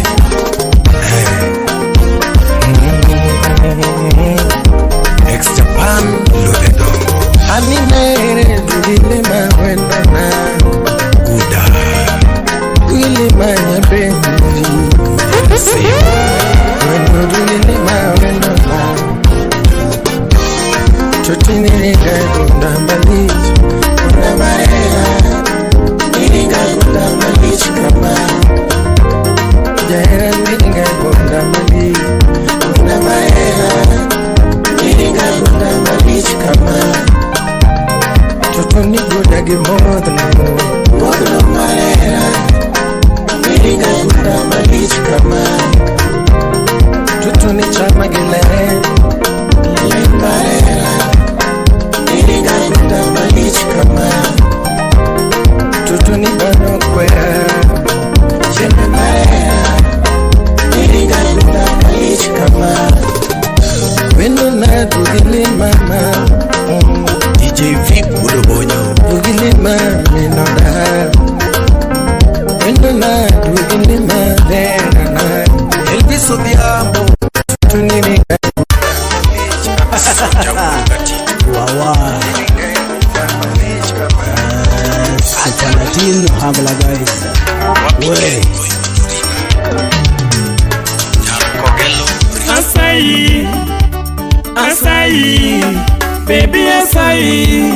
S10: Ex Japan Luthe Dongo
S11: Aminere dulile mawendana
S10: Guda
S11: Dulile manyabendi Wendo dulile mawendana Tutiniriga gundambaliji Gundamarea Niriga gundambaliji kama Jaira niriga gundambaliji Gundamarea Niriga gundambaliji kama Tutuni gudagi modhno
S2: Wawa Sultanatin Hangla guys. We
S3: Asai, asai, baby asai,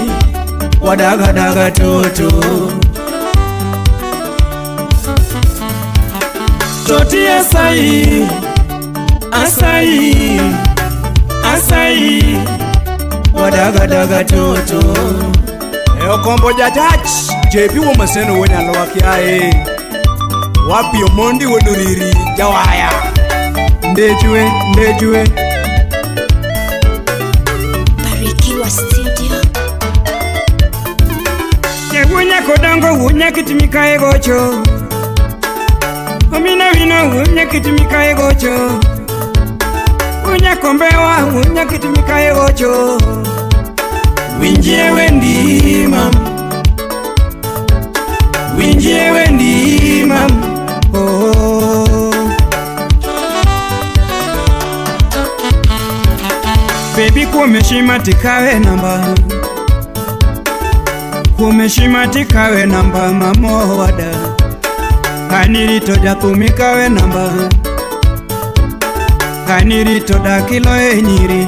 S3: wadaga daga toto. Toti asai, asai, asai, wadaga daga toto.
S2: Okombo jajach JP wo maseno wenya lowakiae. Wapi omondi woduriri jawaya. Ndejwe ndejwe.
S6: Barikiwa Studio.
S3: Wunya kodango wunya kitimika egocho. Omina wino wunya kitimika egocho. Wunya kombewa wunya kitimika egocho. Winjie wendi mam. Winjie wendi mam. Oh. Baby kuomeshima tikawe namba. Kuomeshima tikawe namba mamo wada. Kanirito jatumikawe namba. Kanirito dakilo enyiri.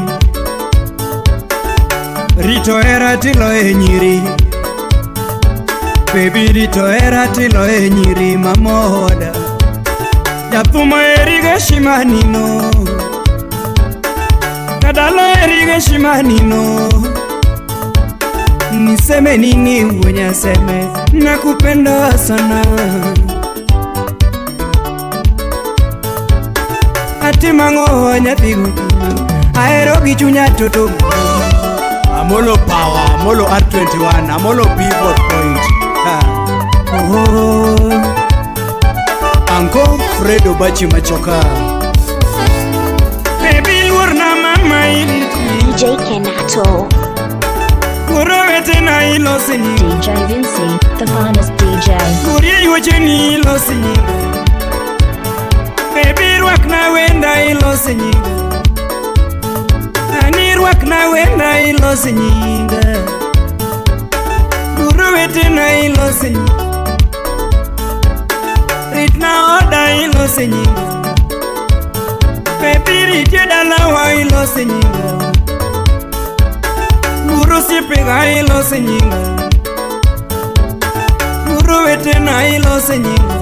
S3: Rito era tilo enyiri. Baby rito era tilo enyiri mamo wada. Jatuma erige shimanino. Kadalo erige shimanino. Niseme nini mwenye seme, nakupenda sana. Ati mango nyathigu, aero gichunya toto.
S2: Amolo power, Amolo R21, Amolo pivot point.
S3: Oh.
S2: Anko Fredo Bachi Machoka.
S3: Baby lurna mama
S6: DJ Kenato. DJ Vinci, the finest DJ.
S3: Baby rwak na wenda ilose nyinga. Ani rwak na wenda ilose nyinga. Guru na ilose nyinga. Ritna oda ilose nyinga. Baby ritie dalawa ilose nyinga. Guru sipega ilose nyinga. Guru wetena ilose nyinga.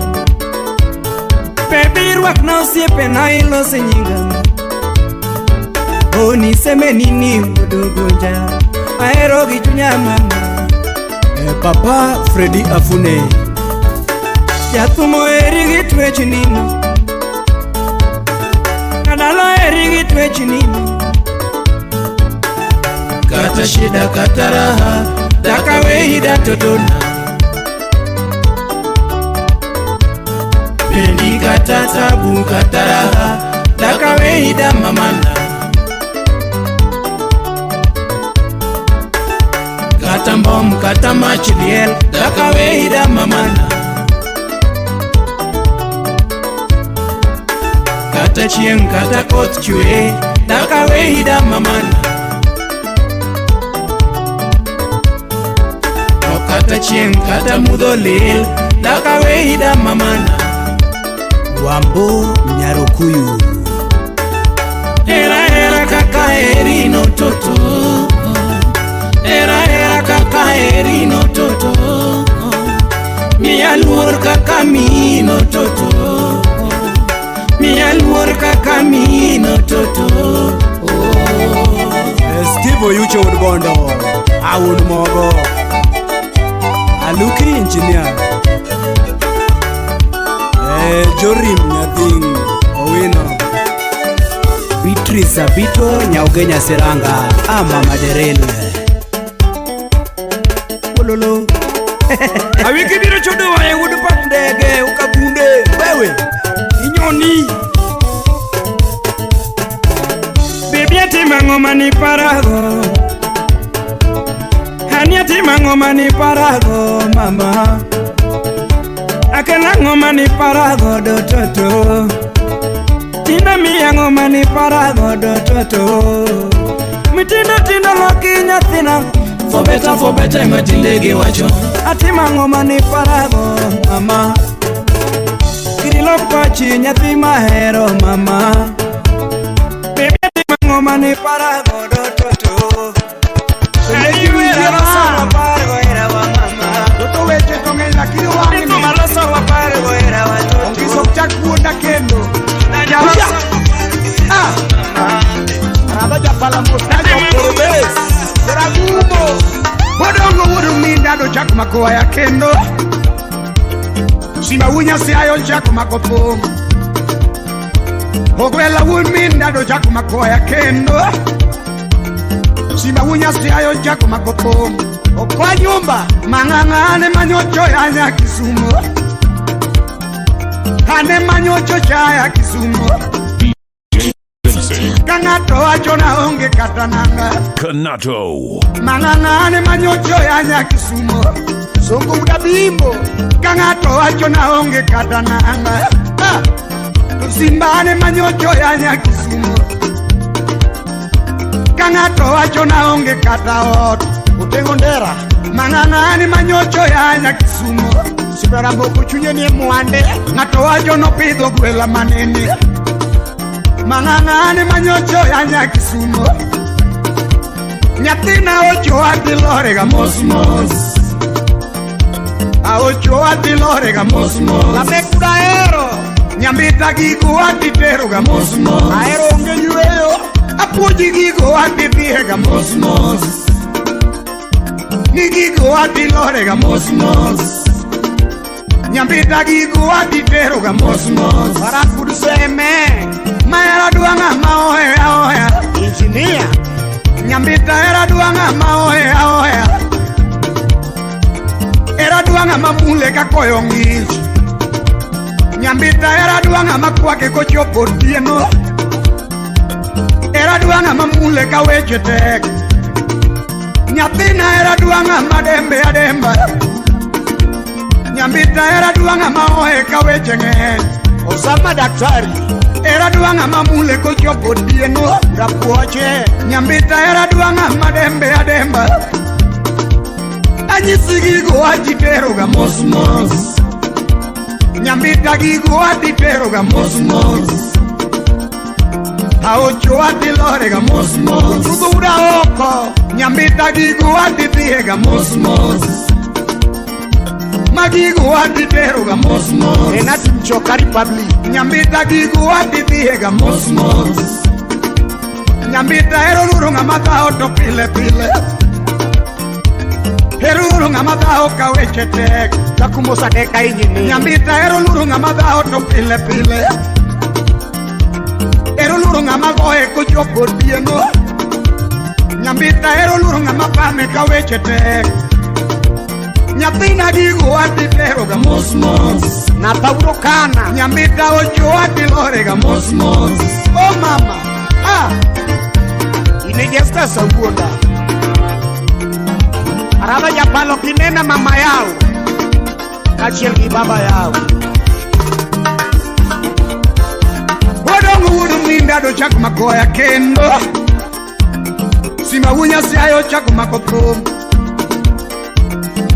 S3: Baby rwak na osiepe na ilose nyinga. Oh niseme nini udugunja, ahero gi chunya mama.
S2: Papa Freddy Afune.
S3: Jathumo eri gi twech nino. Kadalo eri gi twech nino. Kata shida kata raha, daka weida totona. Pendi kata tabu kata raha, daka weida mamana. Kata mbom kata machliel, daka weida mamana. Kata chieng kata koth chwe, daka weida mamana. Kata chieng kata mudho lil, daka weida mamana.
S2: Wambo Nyarukuyu.
S3: Era era kaka erino toto. Era era kaka erino toto. Mia luor kaka mino toto. Mia luor kaka mino toto.
S2: Steve Oyucho Udbondo, Awun Mogo. Aluki engineer. Jorim Nyathing Owino. Beatrice Abito Nyaugenya Seranga ama Maderel. Ololo.
S3: Awiki biro chodo wae wuod pap ndege ukabunde wewe. Inyoni. Baby atima ngoma ni parago. Hani atima ngoma ni parago mama. Akela ngoma ni parago do toto. Tinda miya ngoma ni parago do toto.
S2: Mitindo tindo loki nyathina.
S5: For better ema tinde giwacho.
S2: Atimo ang'o mane iparago mama? Kik ilok pachi nyathi mahero mama. Baby atimo ang'o mane iparago toto.
S4: Toto weche to ng'eny lakini wang'ni Ongiso ok chak wuonda kendo. Ah! Radho japala mos najo korobes. Koragumo. Odongo wuod minda do chak mako waya kendo. Simba wunya siayo chak mako thum. Ogwela wuod minda do chak mako waya kendo. Simba wunya siayo chak mako thum. Okwa nyumba mang'ang'ane manyocho yanya Kisumo. Ane manyocho chaya Kisumo.
S1: DJ Vinci.
S4: Ka ng'ato wacho na onge kata nanga.
S1: Kanato.
S4: Mang'ang'ane manyocho yanya Kisumo. Songo udabimbo. Ka ng'ato wacho na onge kata nanga. Ah! To simbane manyocho yanya Kisumo. Ka ng'ato wacho na onge kata ot.
S3: Otengo ndera.
S4: Mang'ang'ane manyocho yanya Kisumo.
S3: Sibaramoko chunye nie mwande.
S4: Ng'ato wacho nopidho gwela manene. Mang'ang'ane manyocho yanya Kisumo. Nyathina ocho adhi lorega mos mos. Aocho adhi lorega mos mos.
S3: Lamek ahero.
S4: Nyambita gigo adhi teroga mos mos.
S3: Ahero onge yweyo.
S4: Apuonji gigo adhi dhiega mos mos. Ni gigo adhi lorega mos mos. Nyambita gigo adhi teroga mos mos.
S3: Barak seme.
S4: Mahera duanga ma oheya oheya.
S3: Engineer.
S4: Nyambita era duanga ma oheya oheya. Era duanga ma mule ka koyo ng'ich. Nyambita era duanga ma kwake kochopo otieno. Era duanga ma mule ka weche tek. Nyathina era duanga ma dembe ademba. Nyambita era duanga ma ohe ka weche ng'eny.
S3: Osama daktari.
S4: Era duanga ma mule kochopo otieno.
S3: Rapuoche.
S4: Nyambita era duanga ma dembe ademba. Anyisi gigo adhi teroga mos mos. Nyambita gigo adhi teroga mos mos. Aocho adhi lorega mos mos.
S3: Udhura oko.
S4: Nyambita gigo adhi dhiega mos mos. Magigo adhi teroga mos mos.
S3: Enati Mchoka Republic.
S4: Nyambita gigo adhi dhiega mos mos. Nyambita ero luro ng'ama dhawo to pile pile. Ero luro ng'ama dhawo ka weche tek.
S3: Takumo sadeka engineer.
S4: Nyambita ero luro ng'ama dhawo to pile pile. Ero luro ng'ama goye kochopo otieno. Nyambita ero luro ng'ama pame ka weche tek. Nyathina gigo adhi teroga mos mos.
S3: Na Paulo Kana.
S4: Nyambita ocho adhi lorega mos mos. Oh mama. Ah.
S3: Inejesta Sawuonda. Araba japalo kinena mama yao. Kaachiel gi baba yao.
S4: Odongo wuod minda do chak mako waya kendo. Simba wunya siayo chak mako thum.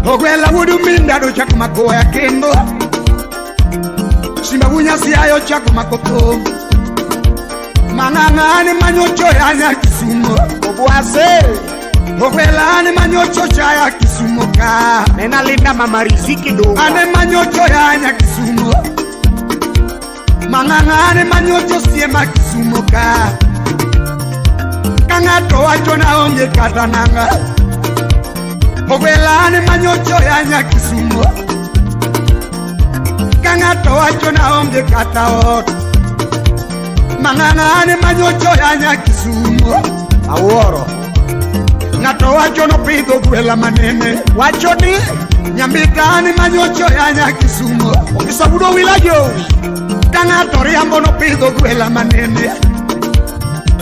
S4: Ogwela wuod minda do chak mako waya kendo. Simba wunya siayo chak mako thum. Mang'ang'ane manyocho yanya Kisumo.
S3: Obwase.
S4: Ogwela ane manyocho chaya Kisumo ka.
S3: Nena linda mama Riziki dunga.
S4: Ane manyocho yanya Kisumo. Mang'ang'ane manyocho siema Kisumo ka. Ka ng'ato wacho na onge kata nanga. Ogwela ane manyocho yanya Kisumo. Ka ng'ato wacho na onge kata ot. Mang'ang'ane manyocho yanya Kisumo.
S3: Awuoro.
S4: Ng'ato wacho nopidho gwela manene.
S3: Wacho ni
S4: Nyambita ane manyocho yanya Kisumo.
S3: Okisabudo wila jowi.
S4: Ka ng'ato riambo nopidho gwela manene.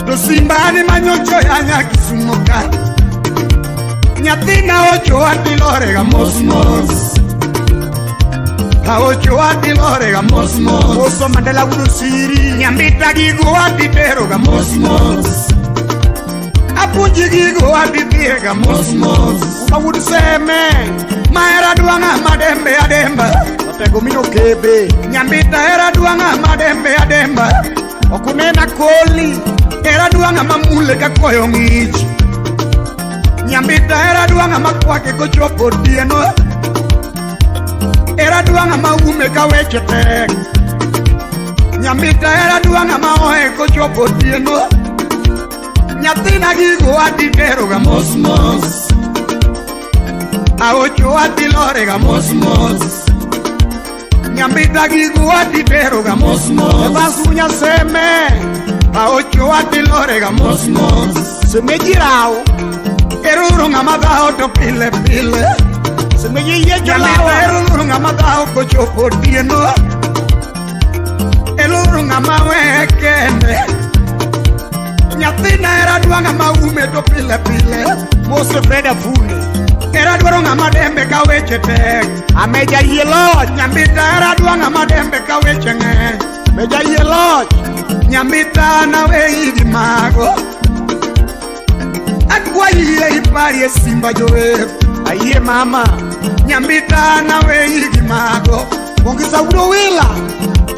S4: To simba ane manyocho yanya Kisumo ka. Nyathina ocho adhi lorega mos mos. Aocho adhi lorega mos mos.
S3: Oso Mandela wuod Osiri.
S4: Nyambita gigo adhi teroga mos mos. Apuonji gigo adhi dhiega mos mos. Mawuod seme mahera dwang'a madembe ademba.
S3: Otego mino kebe.
S4: Nyambita hera dwang'a madembe ademba.
S3: Ok unena koli.
S4: Hera dwang'a mamule ka koyo ng'ich. Nyambita hera dwang'a makwake kochopo otieno. Hera dwang'a maume ka weche tek. Nyambita hera dwang'a maoe kochopo otieno. Nyathina gigo adhi teroga mos mos. Aocho adhi lorega mos mos. Nyambita gigo adhi teroga mos mos.
S3: Evasunya seme.
S4: Aocho adhi lorega mos mos.
S3: Semeji raw.
S4: Eruru ng'ama dhawo to pile pile.
S3: Semeji yiecho
S4: Nyambita
S3: lawa.
S4: eruru ng'ama dhawo kochopo otieno. Eluru ng'ama weye kende. Nyathina era dwang'a maume to pile pile.
S3: Mose Fred Afune.
S4: Era dwaro ng'ama dembe ka weche tek.
S3: Ameja yie loch.
S4: Nyambita era dwang'a madembe ka weche ng'eny.
S3: Meja yie loch.
S4: Nyambita naweyi gi mago. Akwayi yie iparie simba jower.
S3: Ayie mama.
S4: Nyambita naweyi gi mago.
S3: Ongisa wudo wila.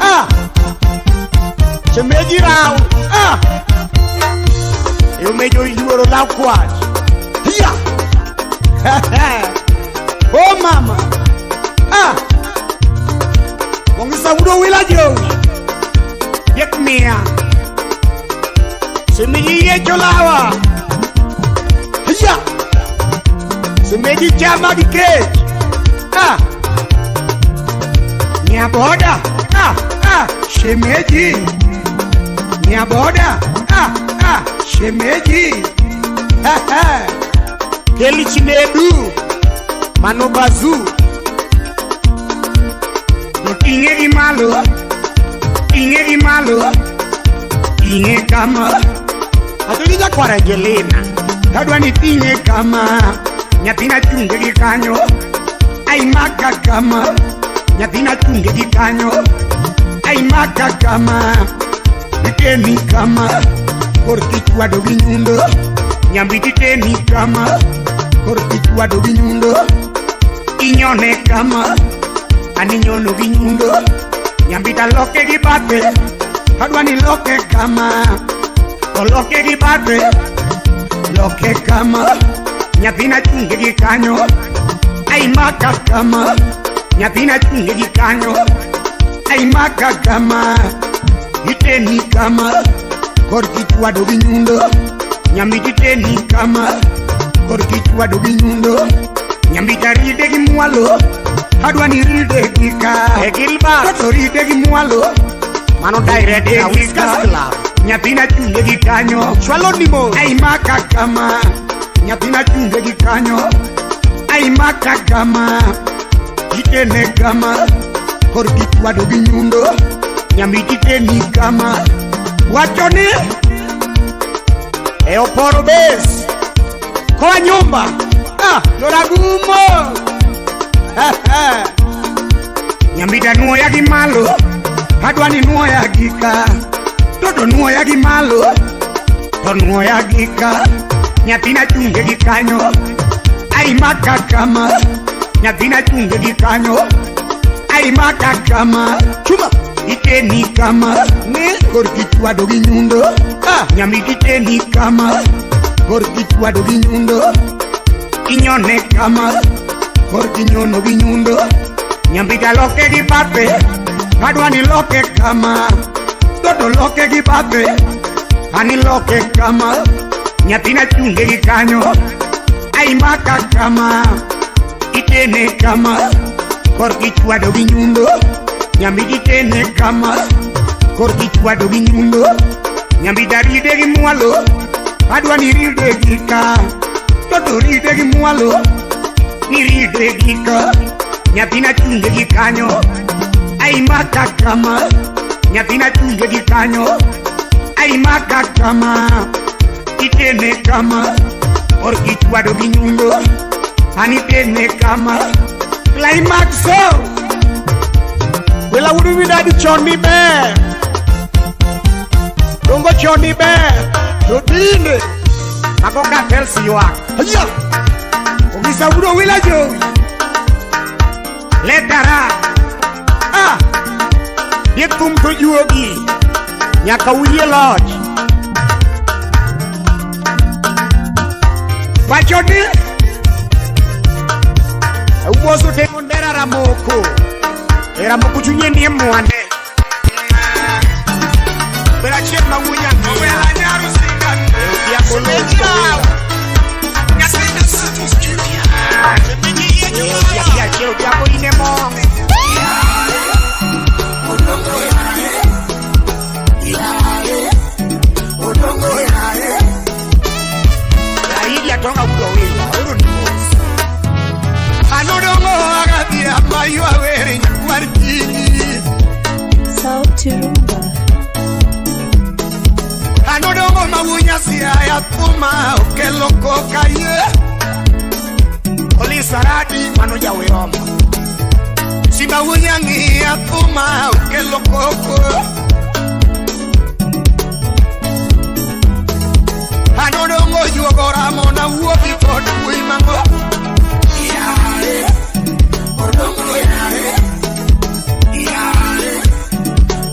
S3: Ah. Shemeji raw. Ah. Eomejo yuoro law kwach. Hiya. Oh mama. Ah. Ongisa wudo wila jowi. Yek mia. Shemeji yiecho lawa. Hiya. Shemeji chama gi kech. Ah.
S4: Nyaboda. Ah, ah, shemeji. Nyaboda. Ah, ah, shemeji. Ha, ha.
S3: Keli Chinedu. Mano Bazu.
S4: Ting'e gi malo. Ting'e gi malo. Ting'e kama.
S3: Ajoji jakwar Angelina.
S4: Adwa ni ting'e kama. Nyathina chunge gi kanyo. Ai maka kama. Nyathina chunge gi kanyo. Ai maka kama. Iteni kama. Korki chwado gi nyundo. Nyambiti teni kama. Korki chwado gi nyundo. Inyone kama. Aninyono gi nyundo. Nyambita loke gi bathe. Adwa ni loke kama. To loke gi bathe. Loke kama. Nyathina chunge gi kanyo. Ai maka kama. Nyathina chunge gi kanyo. Ai maka kama. Iteni kama. Korki chwado gi nyundo. Nyambiti teni kama. Korki chwado gi nyundo. Nyambita ride gi mwalo. Adwa ni ride gi ka.
S3: E Gilbert.
S4: Toto ride gi mwalo.
S3: Mano direct
S4: Ride
S3: ka
S4: gi
S3: Whiskers
S4: ka.
S3: Club.
S4: Nyathina chunge gi kanyo.
S3: Chwalo ni mos.
S4: Ai maka kama. Nyathina chunge gi kanyo. Ai maka kama. Itene kama. Korki chwado gi nyundo. Nyambiti teni kama. Wacho ni
S3: E Oporo Base. Koa nyumba. Ah, Joragumo.
S4: Nyambita nuoya gi malo. Adwa ni nuoya gi ka. Toto nuoya gi malo. To nuoya gi ka. Nyathina chunge gi kanyo. Ai maka kama. Nyathina chunge gi kanyo. Ai maka kama.
S3: Chuma.
S4: Iteni kama.
S3: Ni.
S4: Korki chwado gi nyundo.
S3: Ah.
S4: Nyambiti teni kama. Korki chwado gi nyundo. Inyone kama. Korki nyono gi nyundo. Nyambita loke gi bathe. Adwa ni loke kama. Toto loke gi bathe. Ani loke kama. Nyathina chunge gi kanyo. Ai maka kama. Itene kama. Korki chwado gi nyundo. Nyambiti tene kama. Korki chwado gi nyundo. Nyambita ride gi mwalo. Adwa ni ride gi ka. Toto ride gi mwalo. Ni ride gi ka. Nyathina chunge gi kanyo. Ai maka kama. Nyathina chunge gi kanyo. Ai maka kama. Itene kama. Korki chwado gi nyundo. Ani tene kama.
S3: Climax. Wela wudu widadi chon ni ber. Dongo chon ni ber. To tinde.
S4: Mago cartels ywak. Aya. Ogisa wudo wila jowi. Letara. Ah. Ye thum to juogi. Nyaka uyie loch. Wacho ni Uboso temo ndera ramoko. E ramoko chunye nie mwande. Bera chiel ma wunya.
S10: Owela nyaru singa.
S4: E odia kolo. E odia chiel odia ko ine mo. Raidi atonga udo wila. Uru ni mos.
S2: Anodongo agathia maywa were nyakwar kinyi.
S6: Sauti Rumba.
S2: Anodongo mawunya siaya thuma okelo koka ye.
S4: Olisaradi mano jaweomo.
S2: Simba wunya ng'iya thuma okelo koko. Anodongo juogo ramo na wuogi kod wuoyi mang'o. Yaye, odongo yaye. Yaye,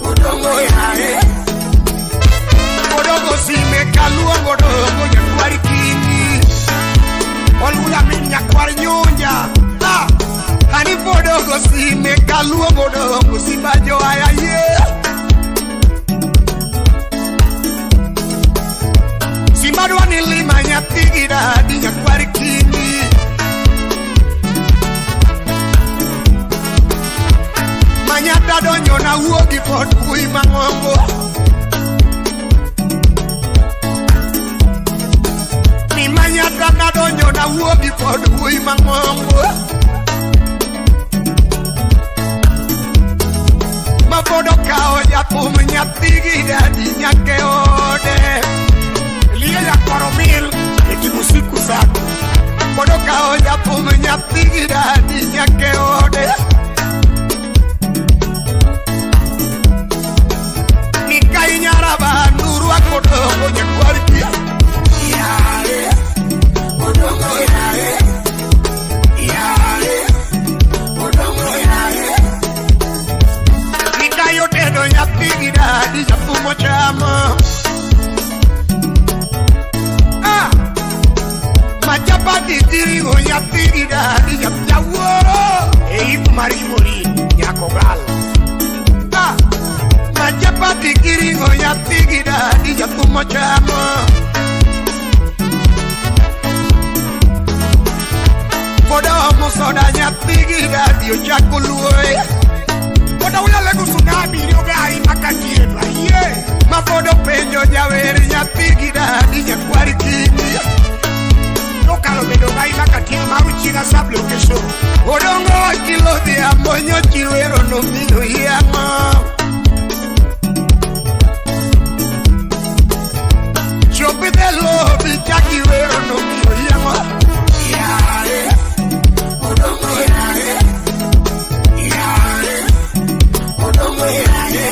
S2: odongo yaye. Odongo sime kaluongo odongo nyakwar kinyi.
S4: Olula min nyakwar nyunja.
S2: Ah, ani podongo sime kaluongo odongo simba joaya ye. Simba dwa ni lima nyathi gi dadi nyakwar kinyi. Manyata donjo na wuogi pod wuoyi mang'ongo. Ni manyata nadonjo na wuogi pod wuoyi mang'ongo. Ma pod okawo jathum nyathi gi dadi nyaka e ode.
S4: Liye nyakwar omil e timo siku sako.
S2: Pod okawo jathum nyathi gi dadi nyaka e ode. Nikai nyaraba nurwako odongo nyakwar ki. Yaye, odongo yaye. Yaye, odongo yaye. Nikai otedo nyathi gi dadi jathum ochamo. Ah, machapati tirigo nyathi gi dadi jawuoro.
S4: E ik mar yuori nyako gal.
S2: Ah, machapati giringo nyathi gi dadi jathum ochamo. Pod omo soda nyathi gi dadi ochako luoe.
S4: Pod ulale go tsunami ni ogai makatieno. Ayie.
S2: Ma pod openjo jawer nyathi gi dadi nyakwar kinyi.
S4: Nokalo bedo gai makatieno mar uchiga sub location.
S2: Odongo wakilo dhiambo nyochi wero nomiyo yamo. Chopi de lobi chaki wero nomiyo yamo. Yaye, odongo yaye. Yaye, odongo yaye.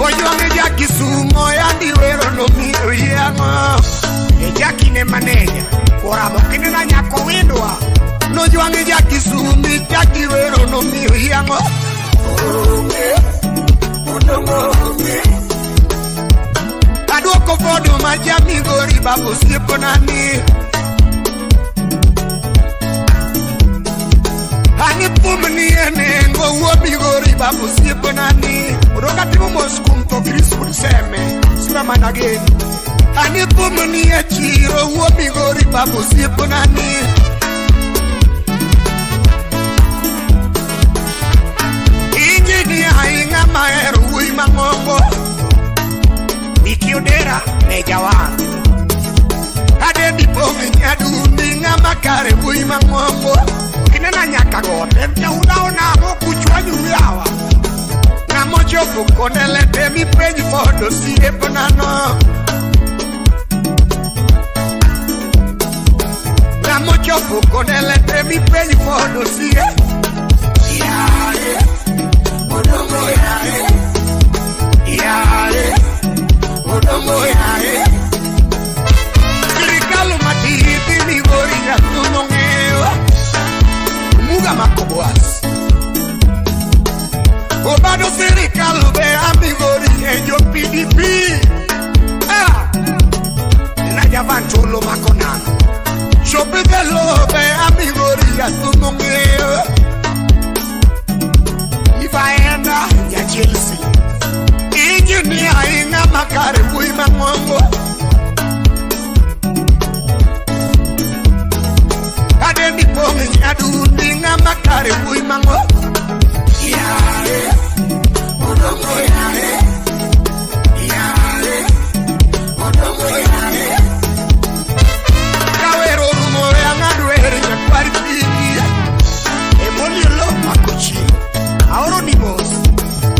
S2: Ojwang'e ja Kisumo yandi wero nomiyo yamo.
S4: E jaki ne maneja. Oramo kinena nyako windwa.
S2: Nojwang'e ja Kisumu chaki wero nomiyo yamo. Onge, odongo onge. Aduoko fodo ma jamigori babu osiepna ni. Ani thum ni e nengo wuo migori babu osiepna ni.
S4: Odoka timo mos kuom tho Chris wuod Seme. Sima mana geno.
S2: Ani thum ni e chiro wuo migori babu osiepna ni. Injinia ing'ama hero wuoyi mang'ongo.
S4: Miki Odera ne jawar.
S2: Adedi pong' nyadundi ng'ama kare wuoyi mang'ongo.
S4: Kinena nyaka got. En jaula onamo kuchwanyu yawa.
S2: Ng'ama ochopo kondele te mipenj pod osiepna no. Ng'ama ochopo kondele te mipenj pod osie. Yaye, odongo yaye. Yaye, odongo yaye.
S4: Jathum ong'eyo Ifaenda ja Chelsea Injinia ing'ama kare mbui mang'ongo Kadendi pong' nyadundi ng'ama kare mbui mang'ongo Yare, odongo yare. Yare, odongo yare. Kawero rumo we ang'ado wer nyakwar piny. Emoliolo makochi. Aoro ni mos.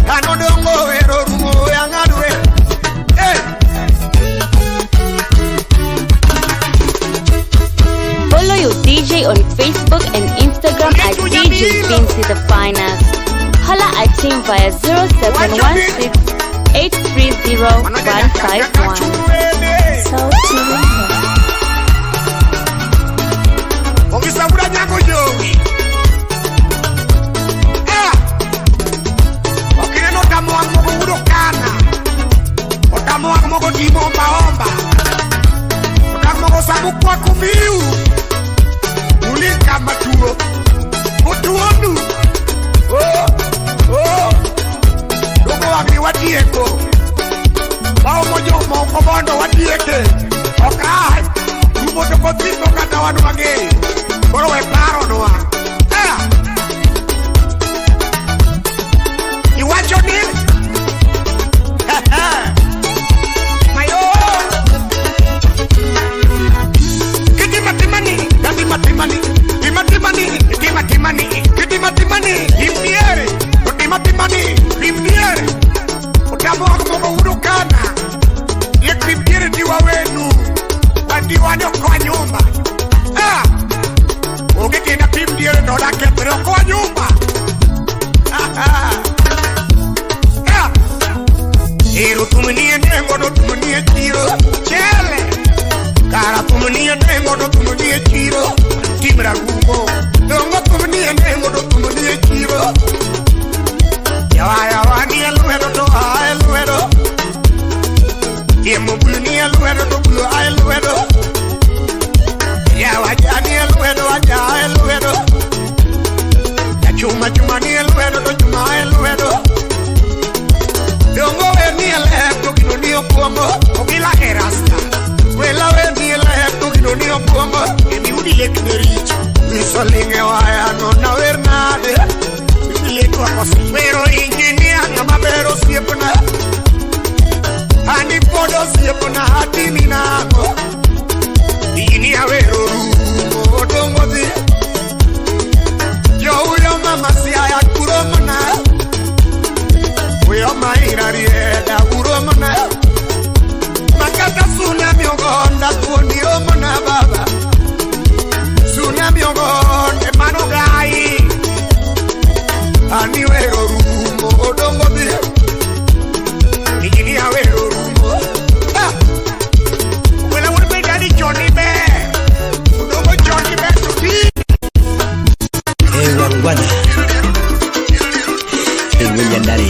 S4: Kanodongo wero rumo we ang'ado wer. Hey!
S12: Follow your DJ on Facebook and Instagram at DJ Vinci the Finest. Holla at him via 0716 830 151.
S4: Ogisabura nyako jowi. Ah! Okineno tamo wang' mogo wudo kana. Otamo wang' mogo timo omba omba. Otamo mogo samu kwaku miu. Ulika matuo. Otuonu. Oh! Oh! Dogo wang'ni watieko. Waomo jomoko mondo watieke. Ok rach. Rumo to kothigo kata wan wang'eyo. Koro we paronwa. Ah! Iwacho ni? Mayo! Kitimatimani, katimatimani, timatimani, timatimani, kitimatimani, imdiere, otimatimani, imdiere. Otamo wang' mogo wudo kana. Liek imdiere diwa wenu. Wandiwane ok kwa nyumba. Ah! Onge kinda pim diere to odak kethre ok kwa nyumba. Ah! Ero thum nie nengo to thum nie chiro. Chele. Kara thum nie nengo to thum nie chiro. Timra rumo. Dongo thum nie nengo to thum nie chiro. Yawa yawa nie lwedo to ae lwedo. Chiemo bulu nie lwedo to bulu ae lwedo. Yawa ja nie lwedo aja ae lwedo. Chuma chuma nie lwedo to chuma ae lwedo. Dongo we nie lep to gino ni okwongo. Ogila e rasta. Wela we nie lep to gino ni okwongo. Emi udi lek ne richo. Iso linge waya no na wer nade. Lek wakosi. Wero injinia ng'ama ber osiepna. Ani pod osiepna atimi nang'o. Injinia wero rumo odongo dhi. Jouyo mama siaya kuromna. Uyo maira rieda uromna. Makata tsunami ogonda thuondi romna baba. Tsunami ogonde mano gai. Ani wero rumo odongo dhi. Injinia wero rumo. Ah! Wela wuod bedani Johnny ber. Odongo Johnny ber to ti.
S7: Hey, wangwana. Hey, Nyandari.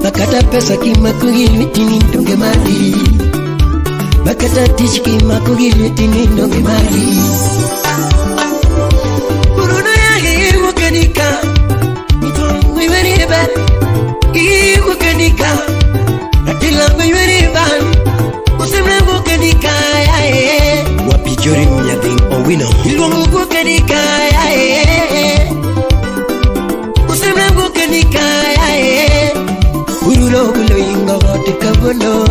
S7: Bakata pesa kimakugilwetini donge mali. Bakata tich kimakugilwetini donge mali. Uruno yage wukanika. Mitongwe weribe. kawuono.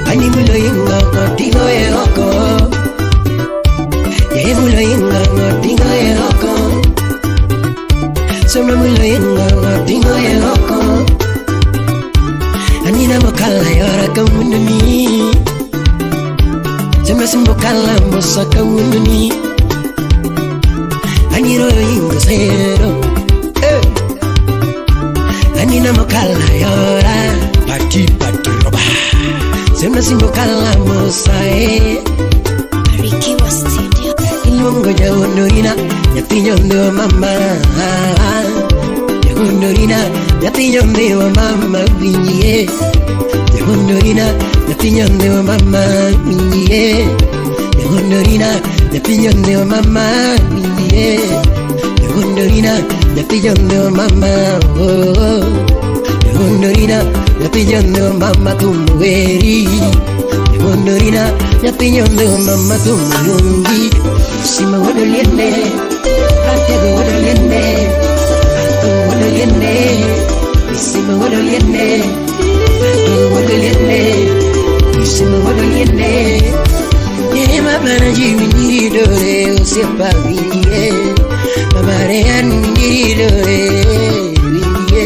S7: Ani mulo ingo tingo e oko. Ye mulo ingo tingo e oko. Soma mulo ingo tingo e oko. Anina mokala yora kawuono ni. Soma simbokala mosa kawuono ni. Aniro ingo zero. Anina mokala yora
S8: Pati pati roba.
S7: Sema simbokala mosa e.
S6: Barikiwa Studio.
S7: Iluongo jaonorina nyathi nyondo mama. Jaonorina nyathi nyondo mama winjie. Jaonorina nyathi nyondo mama winjie. Jaonorina nyathi nyondo mama winjie. Jaonorina nyathi nyondo mama oh. Jaonorina nyathi nyondo mama tumuweri. Jaonorina nyathi nyondo mama tumuyungi. Sima wodoliende, atego wodoliende, ato wodoliende. Sima wodoliende, ato wodoliende. Sima wodoliende. Ye mama na jiwinjiri dore osiepa winjie. Mama rean winjiri dore winjie.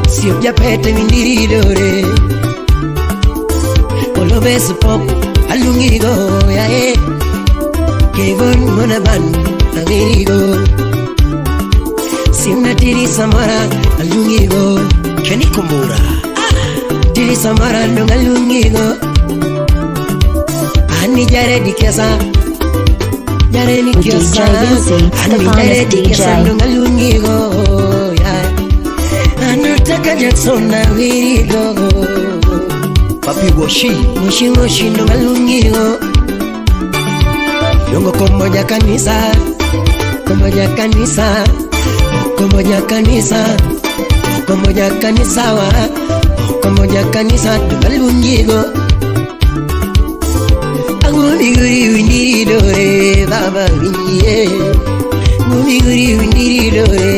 S7: Siop japete winjiri dore. Polo beso pok alungigo ya e. Kevon monaban averigo. Simna tiri samara alungigo.
S8: Kenny Kumbura.
S7: Tiri samara ndong alungigo. Ani jare dikesa. Jare
S6: DJ
S7: nikesa.
S6: Vinci, the
S7: Ani jare
S6: finest
S7: dikesa
S6: DJ.
S7: ndong alungigo. Anataka Jackson awirigo.
S8: Papi Woshi.
S7: Moshi moshi ndong alungigo. Dongo komoja kanisa. Komoja kanisa. Komoja kanisa. Komoja kanisa wa. Komoja kanisa ndong alungigo. Gumiguri windiri dore baba winye. Gumiguri windiri dore.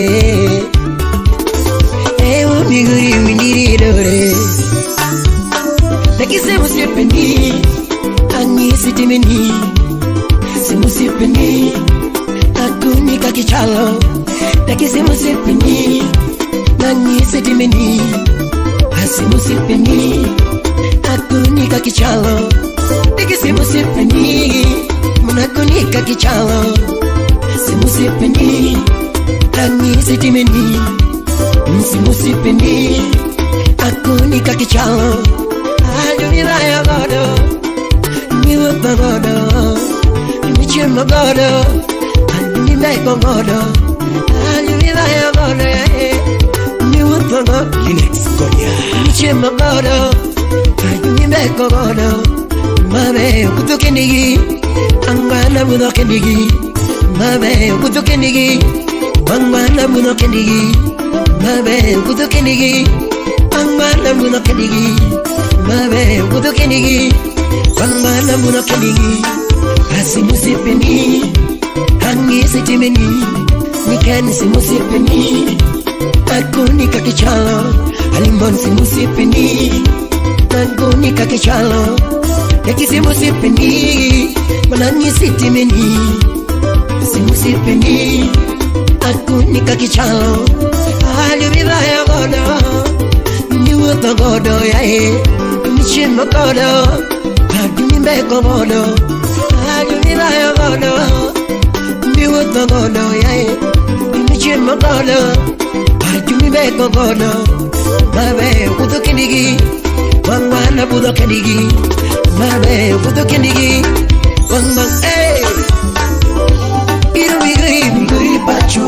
S7: Eh gumiguri windiri dore. Nakise musipeni angi sitimeni. Simusipeni akunika kichalo. Nakise musipeni nangi sitimeni. Asimusipeni akunika kichalo. Simusipeni munakunika kichalo. Simusipeni tangi sitimeni. Simusipeni akunika kichalo. Ajumiraya godo miwupa godo michimo godo animeko godo. Ajumiraya godo miwupa godo
S8: Linux Gonya.
S7: michimo godo animeko godo. Mabe kutokenigi angwana budokenigi. Mabe kutokenigi angwana budokenigi. Mabe kutokenigi angwana budokenigi. Mabe kutokenigi angwana budokenigi. Asimusipeni angi sitimeni. Niken simusipeni akunika kichalo. Alimon simusipeni nagunika kichalo. Yakisimusipeni manangi sitimeni. Simusipeni akunika kichalo. Alubibaya godo niwuto godo yae. Michimo godo adumimbeko godo. Alubibaya godo niwuto godo yae. Michimo godo adumimbeko godo. Mabe kutokenigi wangwana budokenigi. Mabe kutokenigi wangwan eh. Biro miguri miguri pacho.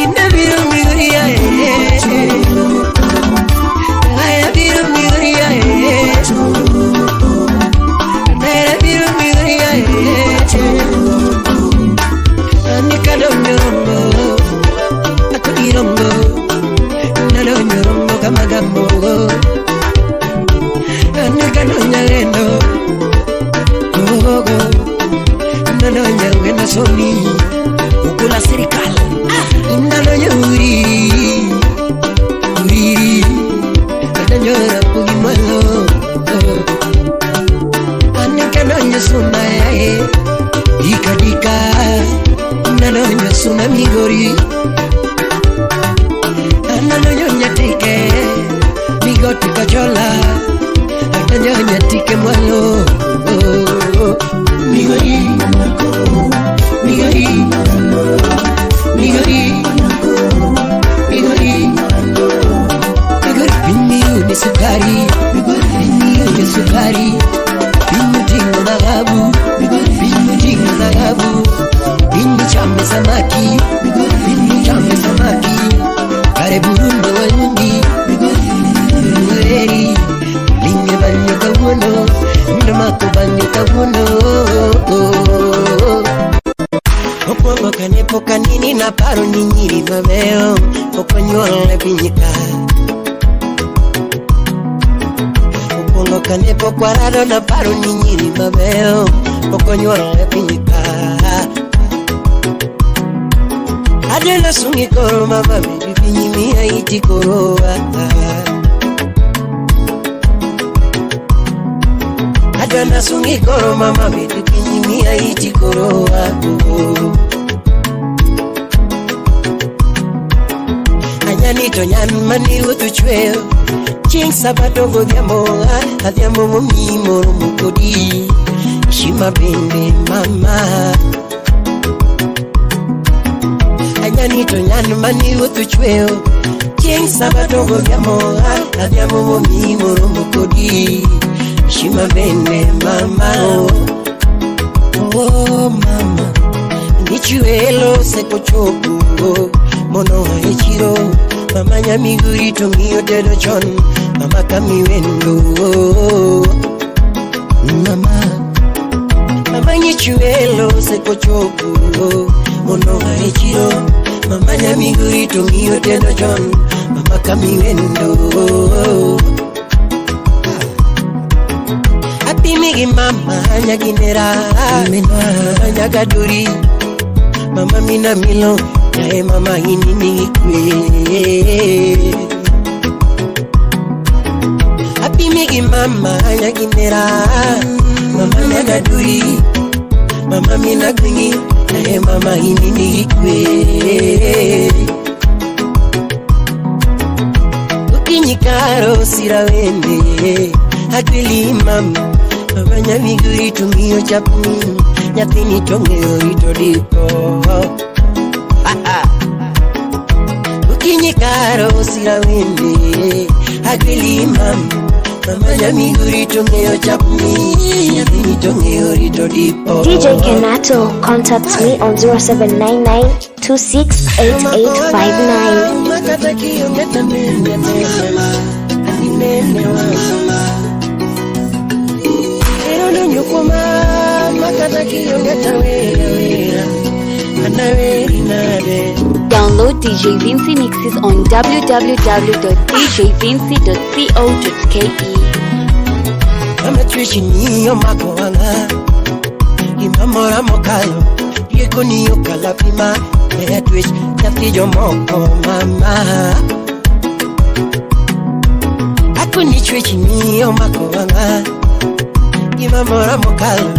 S7: Ina biro miguri ae. Aya biro miguri ae. Nera biro miguri ae. Anika donyorombo ako irombo. Nadonyorombo kamagambo. Anika donyalendo. Suna Migori. Anano nyatike migoti kachola atanyo nyatike mwalo Migori Migori Migori Migori Migori pinyu ni sukari Migori pinyu ni sukari pinyu tingo dhahabu Migori pinyu tingo dhahabu pinyu chame samaki Migori pinyu chame samaki kare Burundi Warundi Migori linge banyo kawuono ndo mako banyo kawuono Okwongo kane pok anini naparo ni nyiri mabeyo pok onyuol e piny ka Okwongo kane pok warado naparo ni nyiri mabeyo pok onyuol e piny ka Adela sungi koro mama bedi piny miya iti koro Adela sungi koro mama bedi piny miya iti koro Anyani to nyan mani ruoth ochweyo chieng' sabato godhiambo adhiambo momiyi moromo kodi heshima bende mama Anyani to nyan mani ruoth ochweyo chieng' sabato godhiambo adhiambo momiyi moromo kodi heshima bende mama Oh mama nichiwelo sekochopo mono e chiro mama nyamiguri to miyo tedo chon mama kamiwendo mama mama nyichiwelo sekochopo mono e chiro mama nyamiguri to miyo tedo chon mama kamiwendo Apimigi mama nyaginera mama nyagaduri mama mina milo yae mama inini kwe Apimigi mama nyaginera mama nyagaduri mama mina gwingi yae mama inini kwe Ukinyikaro sirawende Agweli mama mama nyamiguri tumiyo chapni nyathini to ng'eyo rito dipo Okinyi karo sirawende agweli mama mama nyamiguri to ng'eyo chapni nyathini to ng'eyo rito dipo
S6: DJ Kenato, contact me on 0799 268859.
S7: Makata kionge tanene aninene wa Nyukuma makata kionge tawera wera anaweri nade
S12: Download DJ Vinci mixes on www.djvinci.co.ke.
S7: Mama chwechi niyo mako wanga Imamora mokalo Rieko niyo kalapima Mea twech nyathi jomoko mama Akoni chwechi niyo mako wanga Imamora mokalo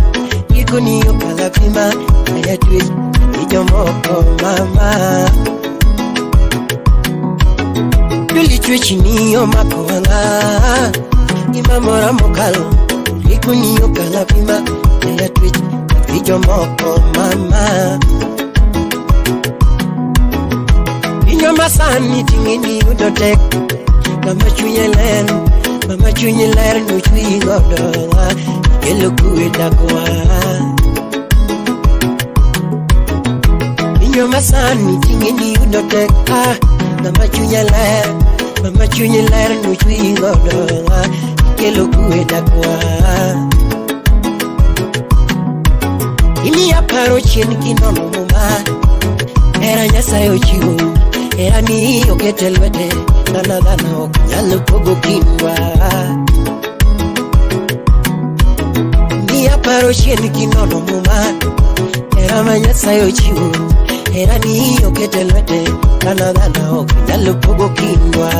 S7: Rieko niyo kalapima Mea twech nyathi jomoko mama Duli chwechi niyo mako wanga Imamora mokalo Rieko niyo kalapima Mea twech nyathi jomoko mama Inyo masani ting'eni yudo tek Mama chunye ler, mama chunye ler nochweyi godo Kelo kwe dakwa Inyo masani ting'eni yudo tek Mama chunye ler, mama chunye ler nochweyi godo Kelo kwe dakwa Imiya paro chien kinono muma Hera Nyasaye ochiwo Hera ni okete lwete Dhano dhano ok nyal pogo kindwa Miya paro chien kinono muma Hera ma Nyasaye ochiwo Hera ni okete lwete Dhano dhano ok nyal pogo kindwa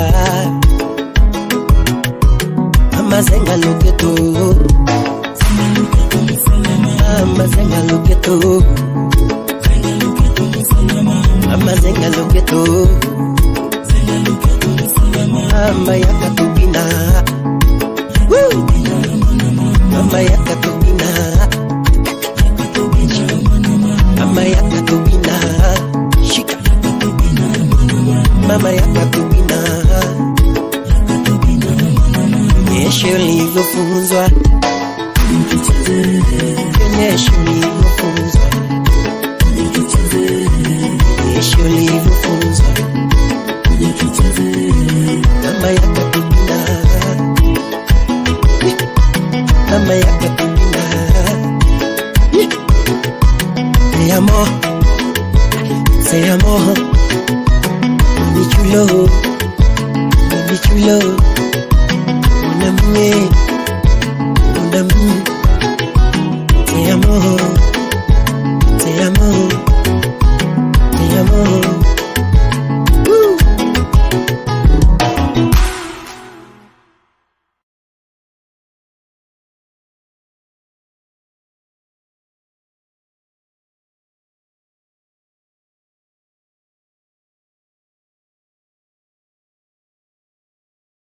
S7: Mama zenga loketo Mama zenga loketo Mama zenga loketo. Mama yakatubina. Woo! Mama yakatubina. Mama yakatubina. Shika. Mama yakatubina. Onyesha ulivyofunzwa. Onyesha ulivyofunzwa. Onyesha ulivyofunzwa. Mama yakatubina. Mama yakatubina. Te amo, te amo, mami chulo, mami chulo, mon amour, mon amour.